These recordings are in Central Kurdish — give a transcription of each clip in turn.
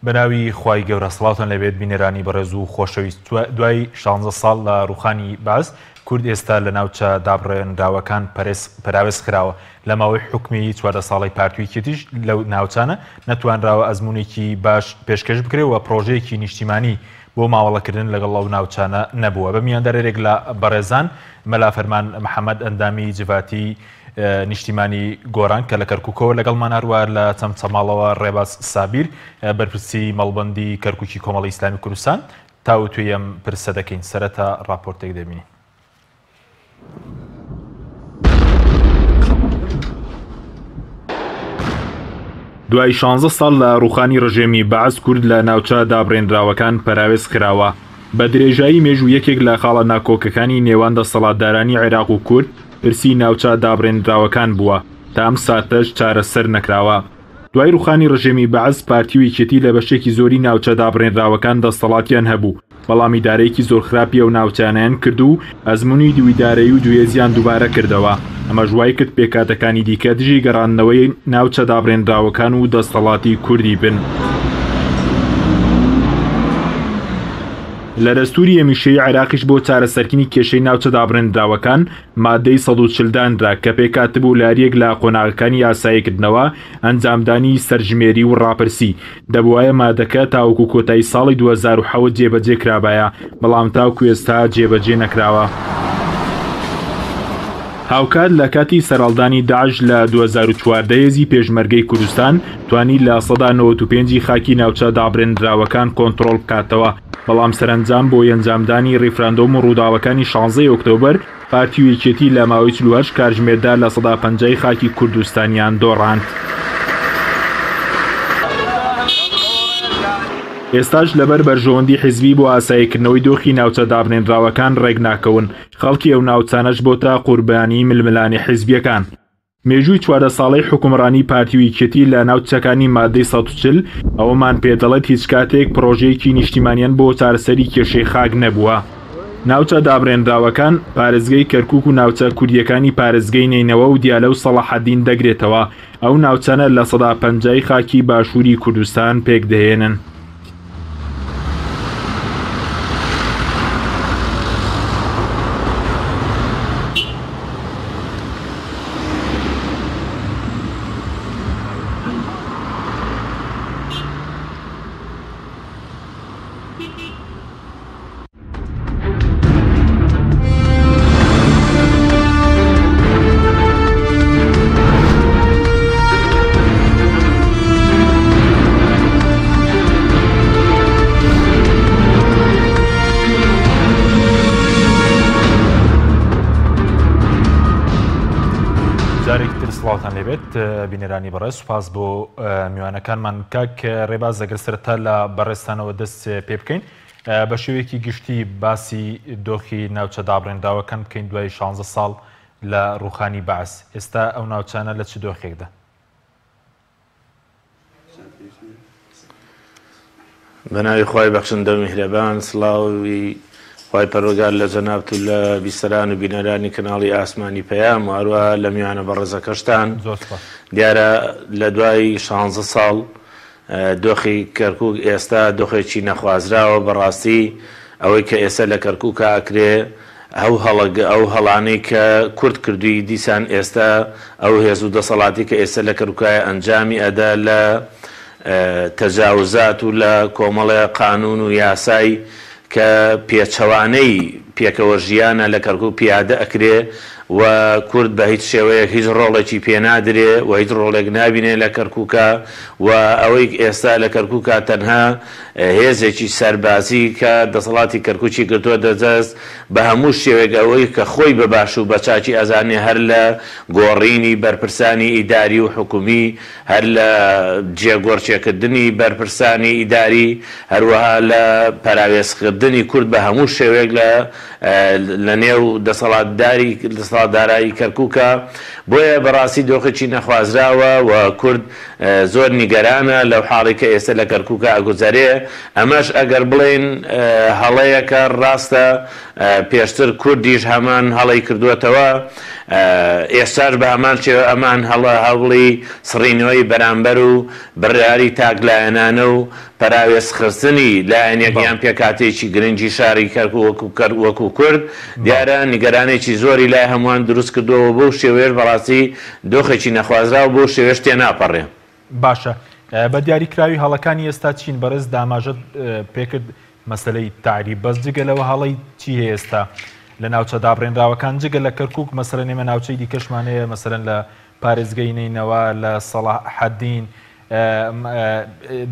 بەناوی خوای گەورە سڵاوتان لێبێت بینەرانی بەڕێز و خۆشەویست. دوای 16 ساڵ لە ڕوخانی بەعس، کورد ئێستا لە ناوچە دابڕێنراوەکان پەراوێز خراوە. لە ماوەی حوکمی 14 ساڵەی پارتی و یەکێتیش لەو ناوچانە نەتوانراوە ئەزموونێکی باش پێشکەش بکرێ و پڕۆژەیەکی نیشتیمانی بۆ مامەڵەکردن لەگەڵ ئەو ناوچانە نەبووە. بە میواندارێک لە بەڕێزان مەلا فەرمان محەمەد ئەندامی جڤاتی نیشتیمانی گۆران کە لە کەرکوکەوە لەگەڵمان هەروە لە چەمچەماڵەوە ڕێباز سابیر بەرپرسی مەڵبەندی کەرکوکی کۆمەڵی ئیسلامی کوردستان تاوتوێی ئەم پرسە دەکەین. سەرەتا ڕاپۆرتێک دەبینین. دوای شانزە ساڵ لە ڕووخانی ڕژێمی بەعس کورد لە ناوچە دابڕێنراوەکان پەراوێز خراوە. بە درێژایی مێژوو یەکێک لە خاڵە ناکۆکەکانی نێوان دەسەڵاتدارانی عێراق و کورد پرسی ناوچە دابڕێنراوەکان بووە، تا ئەم ساتەش چارەسەر نەکراوە. دوای ڕووخانی ڕژێمی بەعس پارتی و یەکێتی لە بەشێکی زۆری ناوچە دابڕێنراوەکان دەستەڵاتیان هەبوو، بەڵام ئیدارەیەکی زۆر خراپی ئەو ناوچانەیان کرد و ئەزموونی دووئیدارەیی و دووهێزیان دووبارە کردەوە، ئەمەش وایکرد پێکهاتەکانی دیکە دژی گەڕاندنەوەی ناوچە دابڕێنراوەکان و دەستەڵاتی کوردی بن. لە دەستووری هەمیشەیی عێراقیش بۆ چارەسەرکردنی کێشەی ناوچە دابڕێنراوەکان مادەی 140 دانرا کە پێکهاتبوو لە هەریەک لە قۆناغەکانی یاساییکردنەوە، ئەنجامدانی سەرژمێری و ڕاپرسی. دەبوایە مادەکە تاوەکو کۆتایی ساڵی 2007 جێبەجێ کرابایە، بەڵام تاوەکو ئێستا جێبەجێ نەکراوە. هاوکات لە کاتی سەرهەڵدانی داعش لە 2014 هێزی پێشمەرگەی کوردستان توانی 95% ی خاکی ناوچە دابرێنراوەکان کۆنتڕۆڵ بکاتەوە، بەڵام سەرەنجام بۆ یەنجامدانی ڕیفراندۆم و ڕووداوەکانی شانزەی ئۆکتۆبەر پارتی و یەکێتی لە ماوەی 48 کاتژمێردا 50% ی خاکی کوردستانیان دۆڕاند. ئێستاش لەبەر بەرژەوەندی حیزبی بۆ ئاساییکردنەوەی دۆخی ناوچە دابنێنراوەکان ڕێکناکەون، خەڵکی ئەو ناوچانەش بۆتە قوربانی ململانێ حیزبیەکان. مێژووی 14 ساڵەی حوکمڕانی پارتی و یەکێتی لە ناوچەکانی مادەی 140 ئەوەمان پێدەڵێت هیچ کاتێک پڕۆژەیەکی نیشتیمانیان بۆ چارەسەری کێشەی خاک نەبووە. ناوچە دابڕێنراوەکان پارێزگەی کەرکوک و ناوچە کوردیەکانی پارێزگەی نەینەوا و دیالە و سەڵاحەدین دەگرێتەوە، ئەو ناوچانە 50% ی خاکی باشووری کوردستان پێکدەهێنن. جارێکی تر سڵاوتان لێبێت بینەرانی بەڕێز سوپاس بۆ میوانەکانمان کاک ڕێباز ئەگەر سەرەتا لە بەڕێزتانەوە دەست پێ بکەین بە شێوەیەکی گشتی باسی دۆخی ناوچە دابڕێنراوەکان بکەین دوای 16 ساڵ لە ڕوخانی بەعس ئێستا ئەو ناوچانە لە چ دۆخێکدا؟ بەناوی خوای بەخشندە و میهرەبان سڵاوی خوای پەروەگار لە جەنابت و لە بیسەران و بینەرانی کەناڵی ئاسمانی پەیام و هەروەها لە میوانە بەڕێزەکەشتان دیارە لە دوای 16 ساڵ دۆخی کەرکوک ئێستا دۆخێکی نەخوازراوە، بەڕاستی ئەوەی کە ئێستا لە کەرکوکا ئەکرێ ئەو هەڵە ئەو هەڵانەی کە کورد کردووی دیسان ئێستا ئەو هێز و دەسەڵاتی کە ئێستا لە کەرکوکایە ئەنجامی ئەدا لە تەجاوزات و لە کۆمەڵێ قانون و یاسای کە پێچەوانەی پێکەوە ژیانە لە کەرکوک پیادە ئەکرێ و کورد بە هیچ شێوەیەک هیچ ڕۆڵێکی پێ نادرێ و هیچ ڕۆڵێک نابینێ لە کەرکوکا و ئەوەی ئێستا لە کەرکوکا تەنها هێزێکی سەربازی کە دەسەڵاتی کەرکوکی گرتووەتە دەست بە هەموو شێوەیەک ئەوەی کە خۆی بە باش و بە چاکی ئەزانێ هەر لە گۆڕینی بەرپرسانی ئیداری و حکومی هەر لە جێگۆڕکێکردنی بەرپرسانی ئیداری، هەروەها لە پەراوێزکردنی کورد بە هەموو شێوەیەک لە لە نێو دەسەڵاتداری دەسەڵاتدارایی کەرکوکە بۆیە بەڕاستی دۆخێکی نەخوازراوە و کورد زۆر نیگەرانە لەو حاڵی کە ئێستا لە کەرکوکە ئەگوزەرێ. ئەمەش ئەگەر بڵێین هەڵەیەکە ڕاستە، پێشتر کوردیش هەمان هەڵەی کردووەتەوە، ئێستاش بە هەمان شێوە ئەمان هەڵە هەوڵی سڕینەوەی بەرامبەر و بڕیاری تاکلایەنانە و پەراوێزخستنی لایەنێک یان پێکهاتەیەکی گرنگی شاری کەرکوک وەکو کورد دیارە نیگەرانێکی زۆری لای هەمووان دروست کردووە و بەو شێوەیەش بەڕاستی دۆخێکی نەخوازراو بەو شێوەیەش تێناپەڕێ. باشە بە دیاریکراوی هەڵەکانی ئێستا چین؟ بەڕێزت ئاماژەت پێکرد مەسەلەی تەعریب، بەس جگە لەوە هەڵەی چی هەیە ئێستا لە ناوچە دابڕێنراوەکان جگە لە کەرکوک؟ مەسەلەن ئێمە ناوچەی دیکەشمان هەیە، مەسەلەن لە پارێزگەی نەینەوا، لە سەڵاحەدین،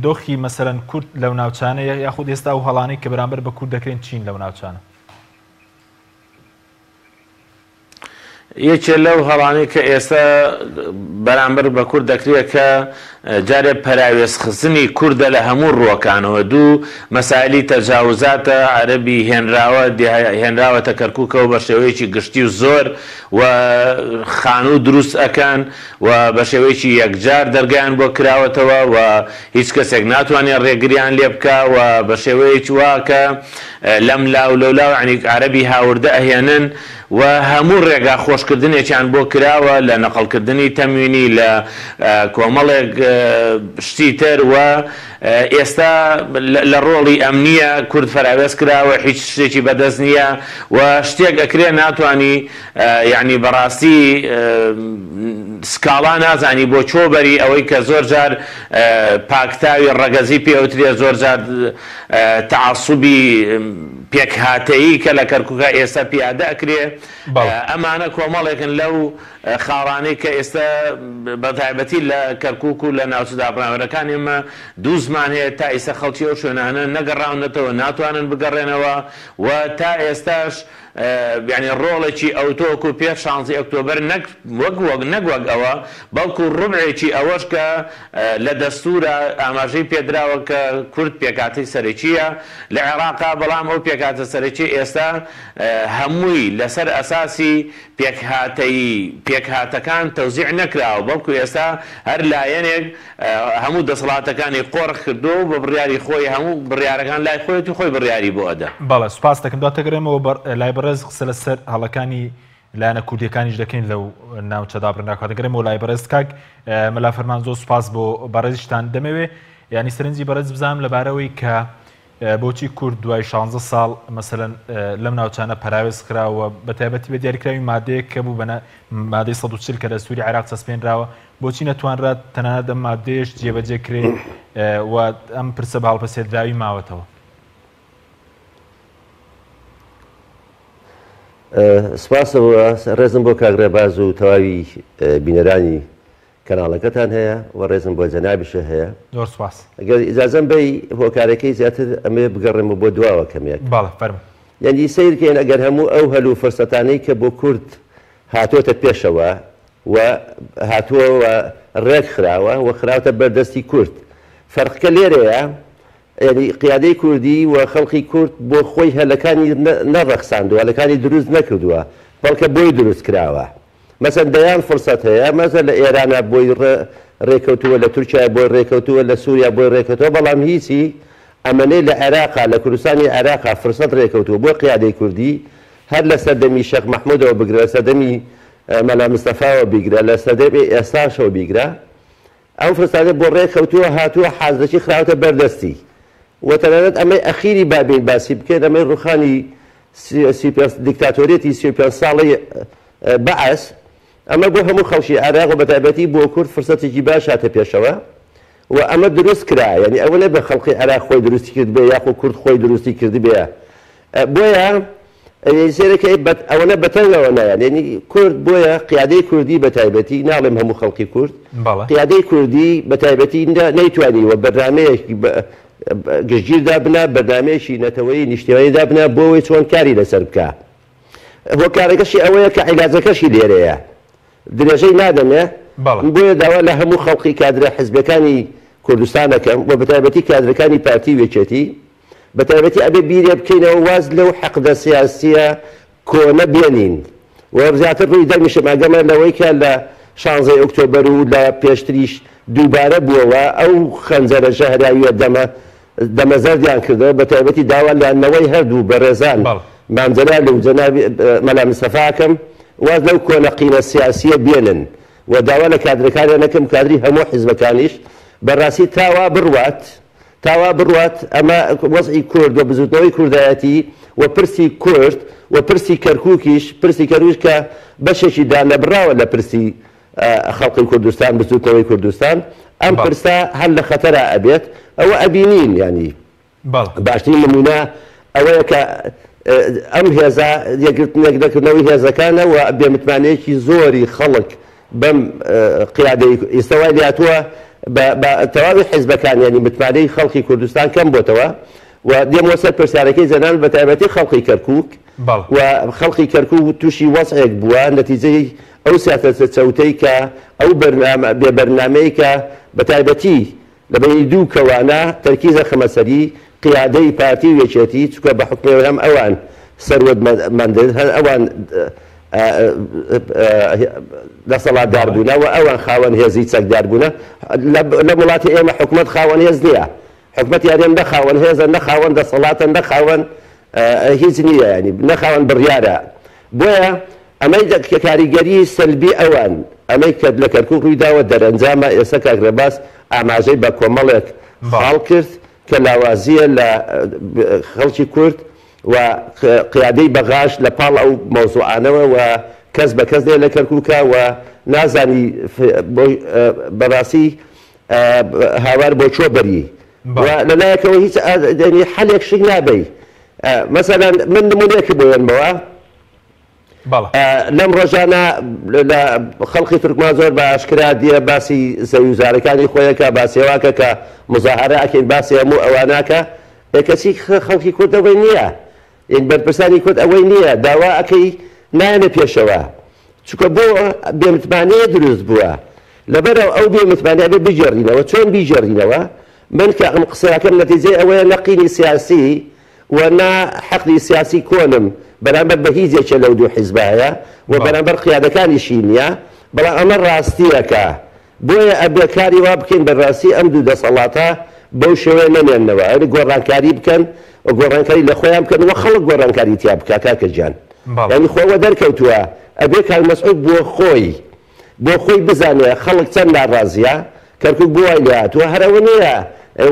دۆخی مەسەلەن کورد لەو ناوچانە یاخود ئێستا ئەو هەڵانەی کە بەرامبەر بە کورد دەکرێن چین لەو ناوچانە؟ یەکێ لەو هەڵانەی کە ئێستا بەرامبەر بە کورد دەکرێت کە جارێ پەراوێزخستنی کوردە لە هەموو ڕووەکانەوە، دوو مەسایلی تەجاوزاتە عەرەبی هێنراوە هێنراوەتە کەرکوکەوە بە شێوەیەکی گشتی و زۆر و خانوو دروست ئەکەن و بە شێوەیەکی یەکجار دەرگایان بۆ کراوەتەوە و هیچ کەسێک ناتوانێت ڕێگریان لێ بکا و بە شێوەیەکی وا کە لەم لا و لەولاو یانی عەرەبی هاوردە ئەهێنن و هەموو ڕێگا خۆشکردنێکیان بۆ کراوە لە نەقڵکردنی تەموینی لە کۆمەڵێک شتی تر و ئێستا لە ڕۆڵی ئەمنیە کورد فەراوێز کراوە هیچ شتێکی بەدەست نیە و شتێک ئەکرێ ناتوانی یەعنی بەڕاستی سکاڵا نازانی بۆ چۆ بەری ئەوەی کە زۆر جار پاکتاوی ڕەگەزی پێ ئەوترێ زۆر جار تەعەسوبی پێکهاتەیی کە لە کەرکوکا ئێستا پیادە ئەکرێ ئەمانە کۆمەڵێکن لەو خاڵانەی کە ئێستا بە تایبەتی لە کەرکوک و لە ناوچە دابڕاوەکان ئێمە دوو زمان هەیە تا ئیستا خەڵکی ئەو شوێنانە نەگەڕاونەتەوە ناتوانن بگەڕێنەوە و تا ئێستاش یانی ڕۆڵێکی ئەوتۆ وەکو پێش شانزەی ئۆکتۆبەر نەک وەک وەک نەک وەک ئەوە بەڵکو ڕوبعێکی ئەوەش کە لە دەستوورا ئاماژەی پێدراوە کە کورد پێکهاتەی سەرەکییە لە عێراقا بەڵام ئەو پێکهاتە سەرەکیە ئێستا هەمووی لەسەر ئەساسی پێکهاتەیی پێکهاتەکان تەوزیع نەکراوە بەڵکو ئێستا هەر لایەنێک هەموو دەسەڵاتەکانی قۆرخ کردووە و بە بڕیاری خۆی هەموو بڕیارەکان لای خۆیەتی و خۆی بڕیاری بۆ ئەدا. بەڵێ سوپاست دەکەم. دواتر دەگەڕێمەوە لای بەڕێز قسە لەسەر هەڵەکانی لایەنە کوردیەکانیش دەکەین لەو ناوچە دابڕێنراوە. دەگەڕێمەوە لای بەڕێز کاک مەلا فەرمان زۆر سوپاس بۆ بەڕێزیشتان. دەمەوێ یانی سەرنجی بەڕێز بزانم لەبارەوەی کە بۆچی کورد دوای شانزە ساڵ مەسەلەن لەم ناوچانە پەراوێز خراوە بە تایبەتی بە دیاریکراوی مادەیەک کە بوو بە مادەی 140 کە لە سووری عێراق چەسپێنراوە بۆچی نەتوانرا تەنانەت ئەم مادەیەش جێبەجێ کرێ و ئەم پرسە بە هەڵپەسێردراوی ماوەتەوە؟ سپاس ڕێزم بۆ کاک ڕێباز و تەواوی بینەرانی کەناڵەکەتان هەیە و ڕێزم بۆ جەنابیشە هەیە. زۆر سوپاس. گەر ئیجازەم بەی هۆکارەکەی زیاتر ئەمەوێ بگەڕێمەوە بۆ دواوە کەمێک. بەڵێ فەرموو. یەعنی سەیر کەین ئەگەر هەموو ئەو هەل و فرسەتانەی کە بۆ کورد هاتۆتە پێشەوە و هاتووە و ڕێک خراوە و خراوتە بەر دەستی کورد فەرقکە لێرەیە یەعنی قیادەی کوردی و خەڵکی کورد بۆ خۆی هەلەکانی نەڕەخساندووە هەلەکانی دروست نەکردووە بەڵکە بۆی دروست کراوە. مەسەن دەیان فرسەت هەیە مەسەن لە ئێرانا بۆی ڕێکەوتووە لە تورکیا بۆی ڕێکەوتووە لە سوریا بۆی ڕێکەوتووە بەڵام هیچی ئەمەنەی لە عێراقا لە کوردستانی عێراقا فرسەت ڕێکەوتووە بۆ قیادەی کوردی هەر لە سەردەمی شێخ مەحمودەوە بگرە لە سەردەمی مەلا مستەفاوە بیگرە لە سەردەمی ئێستاشەوە بیگرە ئەم فرسەتانە بۆ ڕێکەوتووە هاتووە حازرەکی خراوەتە بەردەستی و تەنانەت ئەمەی ئەخیری با بێین باسی بکەین ئەمەی ڕوخانی 35 دیکتاتۆریەتی 35 ساڵەی بەعس ئەمە بۆ هەموو خەڵکی عێراق و بەتایبەتی بۆ کورد فرسەتێکی باش هاتە پێشەوە و ئەمە دروست کرا یعنی ئەوە نەبێ خەڵکی عێراق خۆی دروستی کردبێ یاخۆ کورد خۆی دروستی کردبێ بۆیە سەیرەکەی ئەوەنە بەتەنگەوە نایەن یعنی کورد بۆیە قیادەی کوردی بەتایبەتی ناڵێم هەموو خەڵکی کورد قیادەی کوردی بەتایبەتی نەیتوانیوە بەرنامەیەکی گشتگیر دابنا بەرنامەیەکی نەتەوەیی نیشتیمانی دابنا بۆ ئەوەی چۆن کاری لەسەر بکا هۆکارەکەشی ئەوەیە کە عیلاجەکەشی لێرەیە درێژەی نادەمێ بۆیە داوا لە هەموو خەڵقی کادرە حزبەکانی کوردستان ئەکەم و بەتایبەتی کادرەکانی پارتی و یەکێتی بە تایبەتی ئەبێ بیرێ بکەینەوە واز لەو حەقدە سیاسیە کۆنە بێنین و زیاتر ڕووی دەمیشم ئەگەمە لەوەی کە لە شانزەی ئۆکتۆبەر و لە پێشتریش دووبارە بووەوە ئەو خەنجەرە ژەهراویە دەمە دەمە زەردیان کردەوە بە تایبەتی داوا لە نەوەی هەردوو بەڕێزان مام جەلال و جەنابی مەلا مستەفا ئەکەم واز لەو کۆنە قینە سیاسیە بێنن و داوا لە کادرەکانیان ئەکەم کادری هەموو حیزبەکانیش بەڕاستی تا وا بڕوات تا وا بڕوات ئەمە وەزعی کورد و بزوتنەوەی کوردایەتی و پرسی کورد و پرسی کەرکوکیش پرسی کەرکوک کە بەشێکی دانەبڕاوە لە پرسی خەڵقی کوردستان بزوتنەوەی کوردستان ئەم پرسە هەر لە خەتەرا ئەبێت ئەوە ئەبینین یانی باشترین نمونە ئەوەیە کە ئەم هێزە یەکگرتنێک نەکردنەوەی هێزەکانە و بێمتمانەیەکی زۆری خەڵک بەم قیادەی ئیستا وای لێهاتووە بە تەواوی حیزبەکان یانی متمانەی خەڵکی کوردستان کەم بۆتەوە و دێمەوە سەر پرسیارەکەی جەنابت بە تایبەتی خەڵکی کەرکووک و خەڵکی کەرکووک تووشی وەزعێک بووە نەتیجەی ئەو سیاسەتە چەوتەی کە ئەو بەرنامە بێ بەرنامەی کە بە تایبەتی لە بەینی دوو کەوانە تەرکیز ئەخەمە سەری قیادەی پارتی و یەکێتی چونکە بە حوکمی ئەوەی هەم ئەوان سەروەتمەندن هەر ئەوان دەسەڵاتدار بوونە و ئەوان خاوەن هێزی چەکدار بوونە لەم وڵاتی ئێمە حکومەت خاوەن هێز نییە حکومەتی هەرێم نە خاوەن هێزە نە خاوەن دەسەڵاتە نە خاوەن هیچ نییە ینی نە خاوەن بڕیارە بۆیە ئەمەی کە کاریگەری سەلبی ئەوان ئەمەی کە لە کەرکوک ڕوویداوە دەرەنجامە ئێستا کاک ڕێباز ئاماژەی بە کۆمەڵێک خاڵ کرد کە لاوازییە لە خەڵکی کورد و قیادەی بەغاش لە پاڵ ئەو مەوزوعانەوە و کەس بە کەس نیە لە کەرکوکا و نازانی بەڕاستی هاوار بۆ کوێ بەری و لە لایەکەوە هیچ حەلێک شک نابەی مەسەلەن من نمونەیەکت بۆ هێنمەوە لەم ڕۆژانە لە خەڵقی تورکمان زۆر بە ئاشکرا دیە باسی زەویوزارەکانی خۆیەکە باسی ئەوەکە کە مزاهرە ئەکەین باسی هەموو ئەواناکە ئێ کەچی خەڵکی کورد ئەوەی نییە یعنی بەرپرسانی کورد ئەوەی نییە داوا ئەکەی نایەنە پێشەوە چونکە بۆ بێمتمانەیە دروست بووە لەبەرەوە ئەو بێمتمانەیە بێ بگێڕینەوە چۆن بیگێڕینەوە من کە ئەم قسەیەکەم نەتیجەی ئەوەیە نەقینی سیاسی و نە حەقدی سیاسی کۆنم بەرامبەر بە هیچ یەکێ لەو دوو حیزبە هەیە و بەرامبەر قیادەکانیشی نییە، بەڵام ئەمە ڕاستییەکە، بۆیە ئەبێ کاری وا بکەین بە ڕاستی ئەم دوو دەسەڵاتە بەو شێوەیە نەمێننەوە، یانی گۆڕانکاری بکەن و گۆڕانکاری لە خۆیان بکەن و خەڵک گۆڕانکاری تیا بکا کاکە گیان، یانی خۆ ئەوە دەرکەوتووە ئەبێ کاک مەسعود بۆ خۆی بۆ خۆی بزانێ خەڵک چەند ناڕازییە، کەرکوک بۆ وای لێهاتووە، هەر ئەوە نییە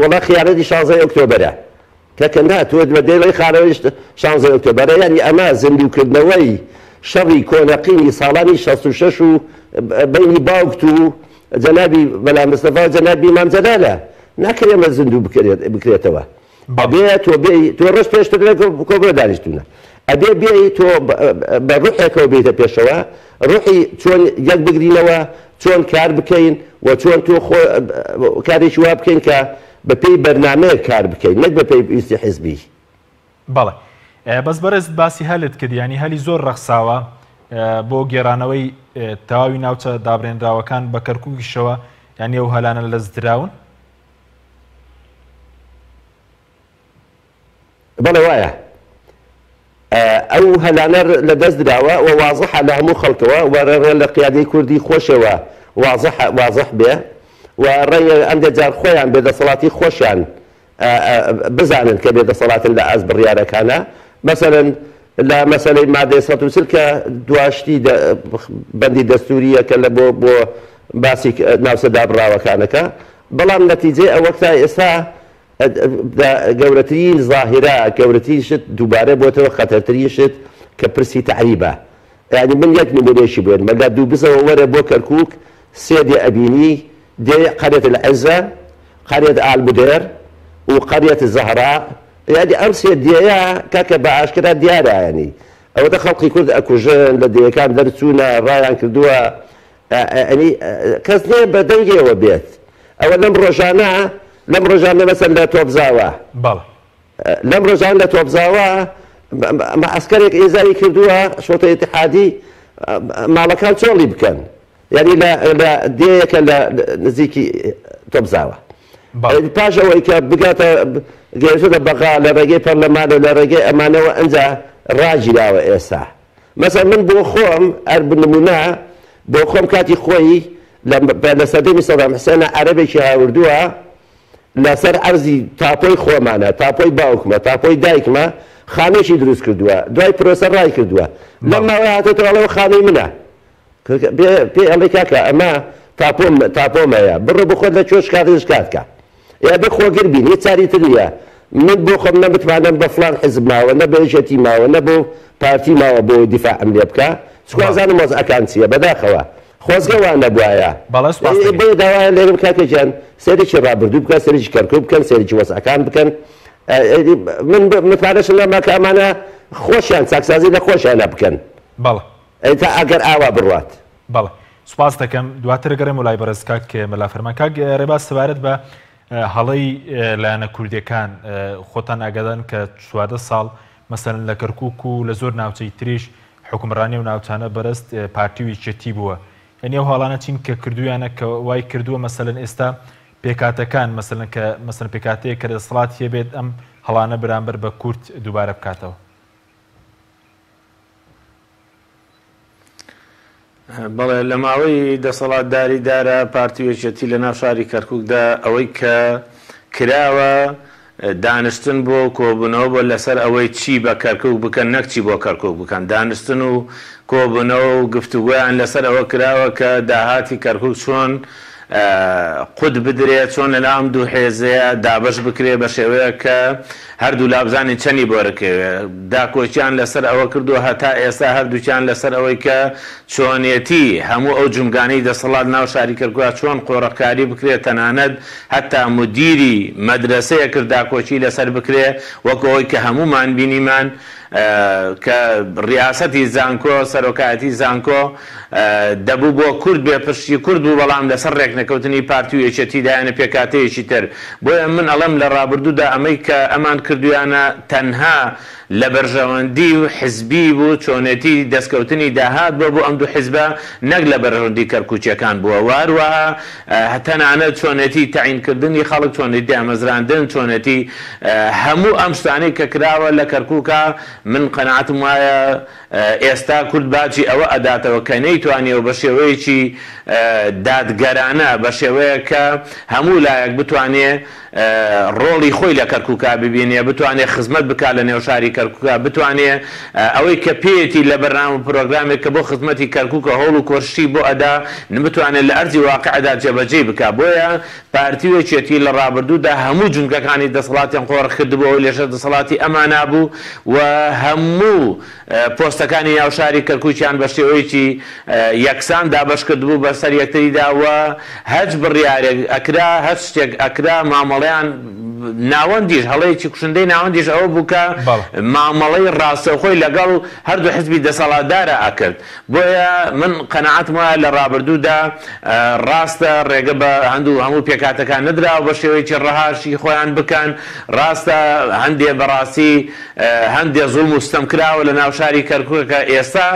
وەڵا خیانەتی شانزەی ئۆکتۆبەرە. کەکە نا تۆ بە دەیڵێی خانەوەی شانزەی ئۆکتۆبەرە یانی ئەمە زیندووکردنەوەی شەڕی کۆنەقینی ساڵانی 66 و بەینی باوکت و جەنابی مەلا مستەفا و جەنابی مام جەلالە ناکرێ ئەمە زیندوو بکرێتەوە ئەبێ تۆ بێی تۆ ڕۆژ پێشتر لە کۆبوونەوە دانیشتوونە ئەبێ بێی تۆ بە ڕوحێکەوە بێیتە پێشەوە ڕوحی چۆن یەک بگرینەوە چۆن کار بکەین و چۆن تۆ خۆ کارێکی وا بکەین کە بە پێی بەرنامەیەک کار بکەین نەک بە پێی ویستی حیزبی. بەڵێ بەس بەڕێزت باسی هەلت کرد یانی هەلی زۆر ڕەخساوە بۆ گێڕانەوەی تەواوی ناوچە دابرێنراوەکان بە کەرکوکیشەوە یانی ئەو هەلانە لەدەستدراون؟ بەڵێ وایە ئەو هەلانە لە دەست دراوە و وازحە لە هەموو خەڵکەوە و ڕێ لە قیادەی کوردی خۆشەوە وازحە وازح بێ و ڕەنگە ئەندێ جار خۆیان بێ دەسەڵاتی خۆشیان بزانن کە بێ دەسەڵاتن لە ئاست بڕیارەکانە مەسەلەن لە مەسەلەی مادەی 140 کە دواشتی بەندی دەستوریە کە لە بۆ بۆ باسی ناوچە دابڕاوەکانەکە بەڵام نەتیجەی ئەوە تا ئێستا گەورەترین زاهیرە، گەورەترین شت دووبارە بۆتەوە خەتەرترین شت کە پرسی تەعریبە. یانی من یەک نمونەیەکی بێنمە لە دووبزەوە وەرە بۆ کەرکوک سێ دێ ئەبینی دێ قەریەت العزە، قەریەت ئال بدێر و قەریەت زەهرا یانی ئەم سێ دێیە کاکە بە ئاشکرا دیارە یانی ئەوەتە خەڵقی کورد ئەکوژن لە دێیەکان دەرچوونە ڕایان کردووە ئەنی کەس نییە بە دەنگیەوە بێت ئەوە لەم ڕۆژانە لەم ڕۆژانە مەسەن لە تۆپزاوە بەڵێ لەم ڕۆژان لە تۆپزاوە مەعسکەرێک ئێزاری کردووە شۆتە ئیتحادی ماڵەکان چۆڵی بکەن یعنی لە دێیەکە لە نزیکی تۆپزاوە. پاش ئەوەی کە بگاتە گەیشتە بەغا لە ڕێگەی پەرلەمان و لە ڕێگەی ئەمانەوە ئەنجا ڕاگیراوە ئێستا مەسەن من بۆ خۆم ئەر بنمونە بۆ خۆم کاتی خۆی لە سەردەمی سەدام حسێنە عەرەبێکی هاوردووە لەسەر عەرزی تاپۆی خۆمانە تاپۆی باوکمە تاپۆی دایکمە خانێکی دروست کردووە دوای پرۆسە ڕای کردووە لەم ماوەیە هاتۆتەوە ئەڵێ خانەی منە پێی ئەڵێ کاکە ئەمە تاپۆم تاپۆمەیە بڕۆ بخۆت لە کوێ شکات شکات کە ئێ بێ خۆگر بین هیچ چاری تر نییە من بۆ خۆم نە متمانەم بە فڵان حزب ماوە نە بە یەکێتی ماوە نە بۆ پارتی ماوە بۆ دیفاعم لێ بکە چکوا زانم وەزعەکان چییە بەداخەوە خۆزگە وا نەبوایە بەڵێ سوپاس دەکەین. بۆیە داوایان لێرم کاکە گیان سەیرێکی ڕابردوو بکەن سەیرێکی کەرکوک بکەن سەیرێکی وەزعەکان بکەن من متمانەشم نەما کە ئەمانە خۆشیان چاکسازی لە خۆشیانە بکەن بەڵێ. ئەی تا ئەگەر ئاوا بڕوات. بەڵێ سوپاست دەکەم دواتر ئەگەڕێمەوە لای بەڕێز کاک مەلا فەرمان کاک ڕێباز سەبارەت بە هەڵەی لایەنە کوردیەکان خۆتان ئاگادان کە 14 ساڵ مەسەلەن لە کەرکوک و لە زۆر ناوچەی تریش حوکمڕانی ئەو ناوچانە بەرست پارتی و یەکێتی بووە یعنی ئەو هەڵانە چین کە کردویانە کە وای کردووە مەسەلەن ئێستا پێکاتەکان مەسەلەن کە مەسەلەن پێکاتەیە کە دەسەڵاتی هەبێت ئەم هەڵانە بەرامبەر بە کورد دووبارە بکاتەوە. بەڵێ لە ماوەی دەسەڵاتداری دارا پارتی و یەکێتی لە ناو شاری کەرکوکدا ئەوەی کە کراوە دانشتن بۆ کۆبوونەوە بۆ لەسەر ئەوەی چی بە کەرکوک بکەن نەک چی بۆ کەرکوک بکەن دانشتن و کۆبوونەوە و گفتوگۆیان لەسەر ئەوە کراوە کە داهاتی کەرکوک چۆن قوت بدرێ چۆن لەناو ئەم دوو حێزەیە دابەش بکرێ بە شێوەیەک کە هەردوولا بزانین چەنی بۆ رکەوێ. داکۆکیان لەسەر ئەوە کردووە هەتا ئێستا هەردووکیان لەسەر ئەوەی کە چۆنێتی هەموو ئەو جومگانەی دەسەڵات ناو شاری کەرکوک چۆن قۆرخکاری بکرێ تەنانەت هەتا مودیری مەدرەسەیەکر داکۆکی لەسەر بکرێ وەک ئەوەی کە هەموومان بینیمان کە ڕیاسەتی زانکۆ، سەرۆکایەتی زانکۆ، دەبوو بۆ کورد بێ، پشتی کورد بوو، بەڵام لەسەر ڕێکنەکەوتنی پارتی و یەکێتی دایانە پێکهاتەیەکی تر. بۆیە من ئەڵێم لە ڕابردوودا ئەمەی کە ئەمان کردوویانە تەنها لە بەرژەوەندی و حزبی بوو، چۆنێتی دەستکەوتنی داهات بووە بۆ ئەم دوو حزبە نەک لە بەرژەوەندی کەرکوکییەکان بووە و هەروەها تەنانەت چۆنێتی تەعین کردنی خەڵک، چۆنێتی دامەزراندن، چۆنێتی هەموو ئەم شتانەی کە کراوە لە کەرکوکا، من قەناعەتم وایە ئێستا کورد باجی ئەوە ئەداتەوە کە نەیتوانیەوە بە شێوەیەکی دادگەرانە، بە شێوەیەک کە هەموو لایەک بتوانێ ڕۆڵی خۆی لە کەرکوکا ببینێ، بتوانێ خزمەت بکا لە نێو شاری کەرکوکا، بتوانێ ئەوەی کە پێیەتی لە بەرنامە و پرۆگرامێک کە بۆ خزمەتی کەرکوکە هەوڵ و کۆششی بۆ ئەدا، بتوانێ لە ئەرزی واقیعدا جێبەجێی بکا. بۆیە پارتی و یەکێتی لە ڕابردوودا هەموو جومگەکانی دەسەڵاتیان قۆرخ کردبوو، ئەوەی لەژێر دەسەڵاتی ئەمانا بوو و هەموو پۆستەکانی ناو شاری کەرکوکیان بە شێوەیەکی یەکسان دابەش کردبوو بەسەر یەکتریدا و هەچ بڕیارێک ئەکرا هەچ شتێک ئەکرا مامەڵەیان ناوەندیش هەڵەیەکی کوشندەی ناوەندیش ئەوە بوو کە مامەڵەی ڕاستەوخۆی لەگەڵ هەردوو حزبی دەسەڵاتدارا ئەکرد بۆیە من قەناعەتم وایە لە ڕابردوودا ڕاستە ڕێگە بە هەندوو هەموو پێکهاتەکان نەدراوە بە شێوەیەکی ڕەهاشی خۆیان بکەن ڕاستە هەندێ بەڕاستی هەندێ زوڵم و ستەم کراوە لە ناو شاری کەرکوک کە ئێستا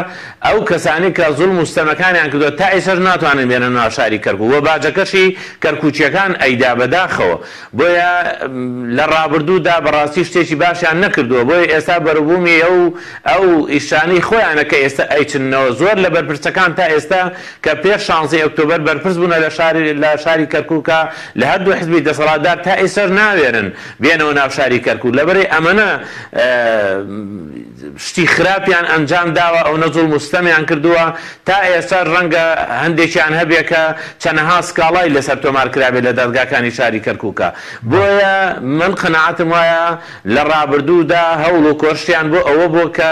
ئەو کەسانەی کە زوڵم و ستەمەکانیان کردوە تا ئێستاش ناتوانن بێنە ناو شاری کەرکوک و باجەکەشی کەرکوکیەکان ئەیدا بەداخەوە بۆیە لە ڕابردوودا بەڕاستی شتێکی باشیان نەکردوە بۆیە ئێستا بەروبومی ئەو ئەو ئیشانەی خۆیانە کە ئێستا ئەیچننەوە زۆر لە بەرپرسەکان تا ئێستا کە پێش شانزەی ئۆکتۆبەر بەرپرس بوونە لە شاری لە شاری کەرکوکا لە هەردوو حزبی دەسەڵاتدار تا ئێستاش ناوێرن بێنەوە ناو شاری کەرکوک لەبەرئ ئەمەنە شتی خراپیان ئەنجام داوە ئەونە زوڵم و ستەمیان کردووە تا ئێستاش ڕەنگە هەندێکیان هەبێ کە چەنەها سکاڵای لەسەر تۆمار کرابێ لە دادگاکانی شاری کەرکوکا بۆیە من قەناعەتم وایە لە ڕابردوودا هەوڵ و کۆششیان بۆ ئەوە بووە کە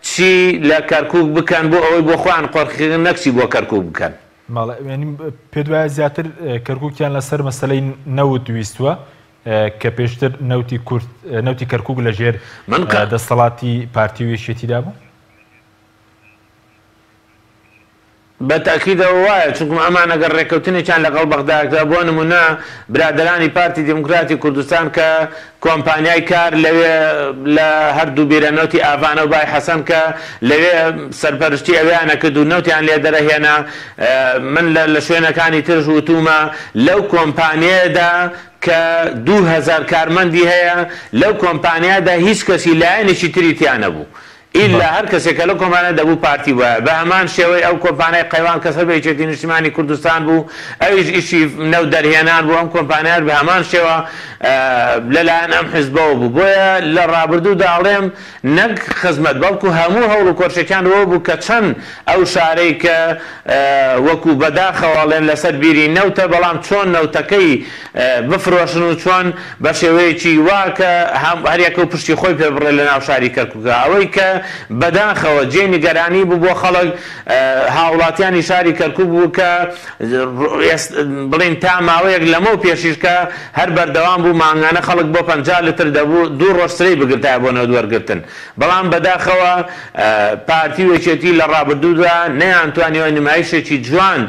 چی لە کەرکوک بکەن بۆ ئەوەی بۆ خۆیان قۆرخکردن نەک چی بۆ کەرکوک بکەن. بەڵێ یانی پێت وایە زیاتر کەرکوکیان لەسەر مەسەلەی نەوت ویستووە کە پێشتر نەوتی کورد نەوتی کەرکوک لە ژێر من کە دەستەڵاتی پارتی و یەکێتیدا بوو؟ بە تەئکیدەوە وایە، چونکم ئەمان ئەگەر ڕێککەوتنێکیان لەگەڵ بەغدا کرا، بۆ نموونە برادەرانی پارتی دیموکراتی کوردستان کە کۆمپانیای کار لەوێ لە هەردوو بیرە نەوتی ئاڤانە و بای حەسەن کە لەوێ سەرپەرشتی ئەوێیان ئەکرد و نەوتیان لێ دەرەهێنا، من لە شوێنەکانی ترش وتوومە لەو کۆمپانیەیەدا کە 2000 کارمەندی هەیە، لەو کۆمپانیادا هیچ کەسی لایەنێکی تری تیا نەبوو. ئیلا هەر کەسێک کە لەو کۆمپانیا دەبوو پارتی بوایە، بە هەمان شێوەی ئەو کۆمپانیای قەیوان کە سەر بە یەکێتی نیشتیمانی کوردستان بوو ئەویش ئیشی نەوت دەرهێنان بوو، ئەم کۆمپانیایەش بە هەمان شێوە لە لایەن ئەم حزبەوە بوو. بۆیە لە ڕابردوودا ئەڵێم نەک خزمەت بەڵکو هەموو هەوڵ و کۆششەکان ئەوە بوو کە چەند ئەو شارەی کە وەکو بەداخەوە ئەڵێن لەسەر بیری نەوتە بەڵام چۆن نەوتەکەی بفرۆشن و چۆن بە شێوەیەکی وا کە هەریەکە و پشتی خۆی پێ بڕێت لە ناو شاری کەرکوکا. ئەوەی کە بەداخەوە جێی نیگەرانی بوو بۆ خەڵک هاوڵاتیانی شاری کەرکوک بوو کە بڵێین تا ماوەیەک لەمەو پێشیش کە هەر بەردەوام بوو مانگانە خەڵک بۆ 50 لتر دەبوو دوو ڕۆژ سرەی بگرتایە بۆ نەوت وەرگرتن بەڵام بەداخەوە پارتی و یەکێتی لە ڕابردوودا نەیانتوانیوە نمایشێکی جوان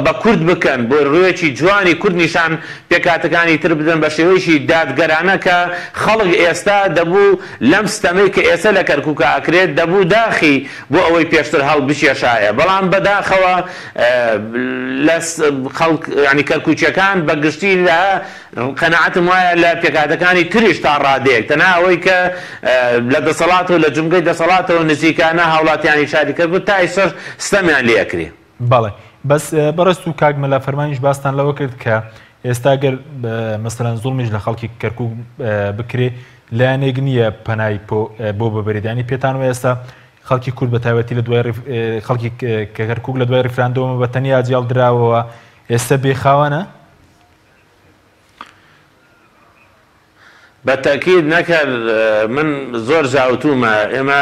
بە کورد بکەن، بۆ ڕوویەکی جوانی کورد نیشان پێکهاتەکانی تر بدەن بە شێوەیەکی دادگەرانە کە خەڵک ئێستا دەبوو لەم ستەمەی کە ئێستا لە کەرکوکا ئەکرێت دەبوو داخی بۆ ئەوەی پێشتر هەڵبکێشایە بەڵام بەداخەوە لە خەڵک یانی کەرکوکیەکان بە گشتی لە قەناعەتم وایە لە پێکهاتەکانی تریش تا ڕادەیەک تەنها ئەوەی کە لە دەسەڵاتەوە لە جومگەی دەسەڵاتەوە نزیکانە هاوڵاتیانی شاری کەرکوک تا ئیستاش ستەمیان لێ ئەکرێ. بەڵێ بەس بەڕێزت و کاک مەلا فەرمانیش باستان لەوە کرد کە ئێستا گەر مەسەلەن زوڵمیش لە خەڵکی کەرکوک بکرێ لایەنێک نییە پەنای بۆ ببرێت ینی پێتان وایە ئێستا خەڵکی کورد بە تایبەتی لە دوای خەڵکی کەرکوک لە دوای ڕیفراندۆمە بە تەنیا جیاڵدراوەوە ئێستا بێخاوەنە؟ بە تەئکید نەک هەر من زۆر زاوتوومە ئێمە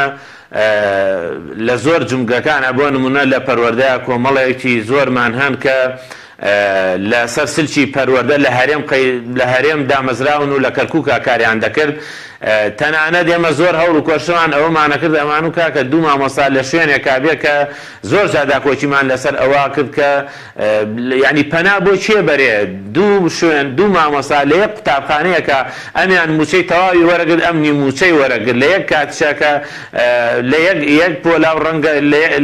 لە زۆر جومگەکانا بۆ نموونە لە پەروەردەیا کۆمەڵێکی زۆرمان هەن کە لە سەر سلکی پەروەردە لە هەرێم لە هەرێم دامەزراون و لە کەرکووکا کاریان دەکرد تەنانەت ئێمە زۆر هەوڵ و کۆششمان ئەوەمانە کرد ئەمان و کاکە دوو مامۆستا لە شوێنێکا بێ کە زۆر جار داکۆکیمان لەسەر ئەوە کرد کە یانی پەنا بۆ کێ بەرێ دوو شوێن دوو مامۆستا لە یەک قوتابخانەیەکا ئەمیان موچەی تەواوی وەرەگرت ئەم نیو موچەی وەرەگرت لە یەک کاتیشا کە لە یەک یەک پۆلا و ڕەنگە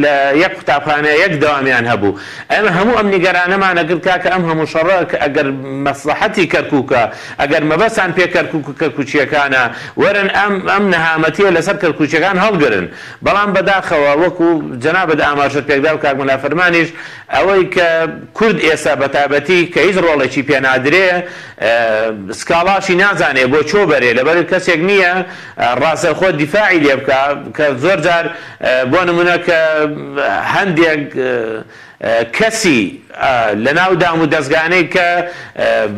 لە یەک قوتابخانە یەک دەوامیان هەبوو ئێمە هەموو ئەم نیگەرانەمان ئەکرد کاکە ئەم هەموو شەڕە کە ئەگەر مەسڵەحەتی کەرکوکە ئەگەر مەبەستان پێ کەرکوک و کەرکوکییەکانە وەرن ئەم ئەم نەهامەتیە لەسەر کەرکوکیەکان هەڵگرن بەڵام بەداخەوە وەکو جەنابت ئاماژەت پێکدا و کاک مەلا فەرمانیش ئەوەی کە کورد ئێستا بەتایبەتی کە هیچ ڕۆڵێکی پێ نادرێ سکاڵاشی نازانێ بۆ چۆ بەرێ لەبەر کەسێک نییە ڕاستەوخۆ دیفاعی لێ بکا کە زۆر جار بۆ نمونە کە هەندێک کەسی لەناو دام و دەزگانەی کە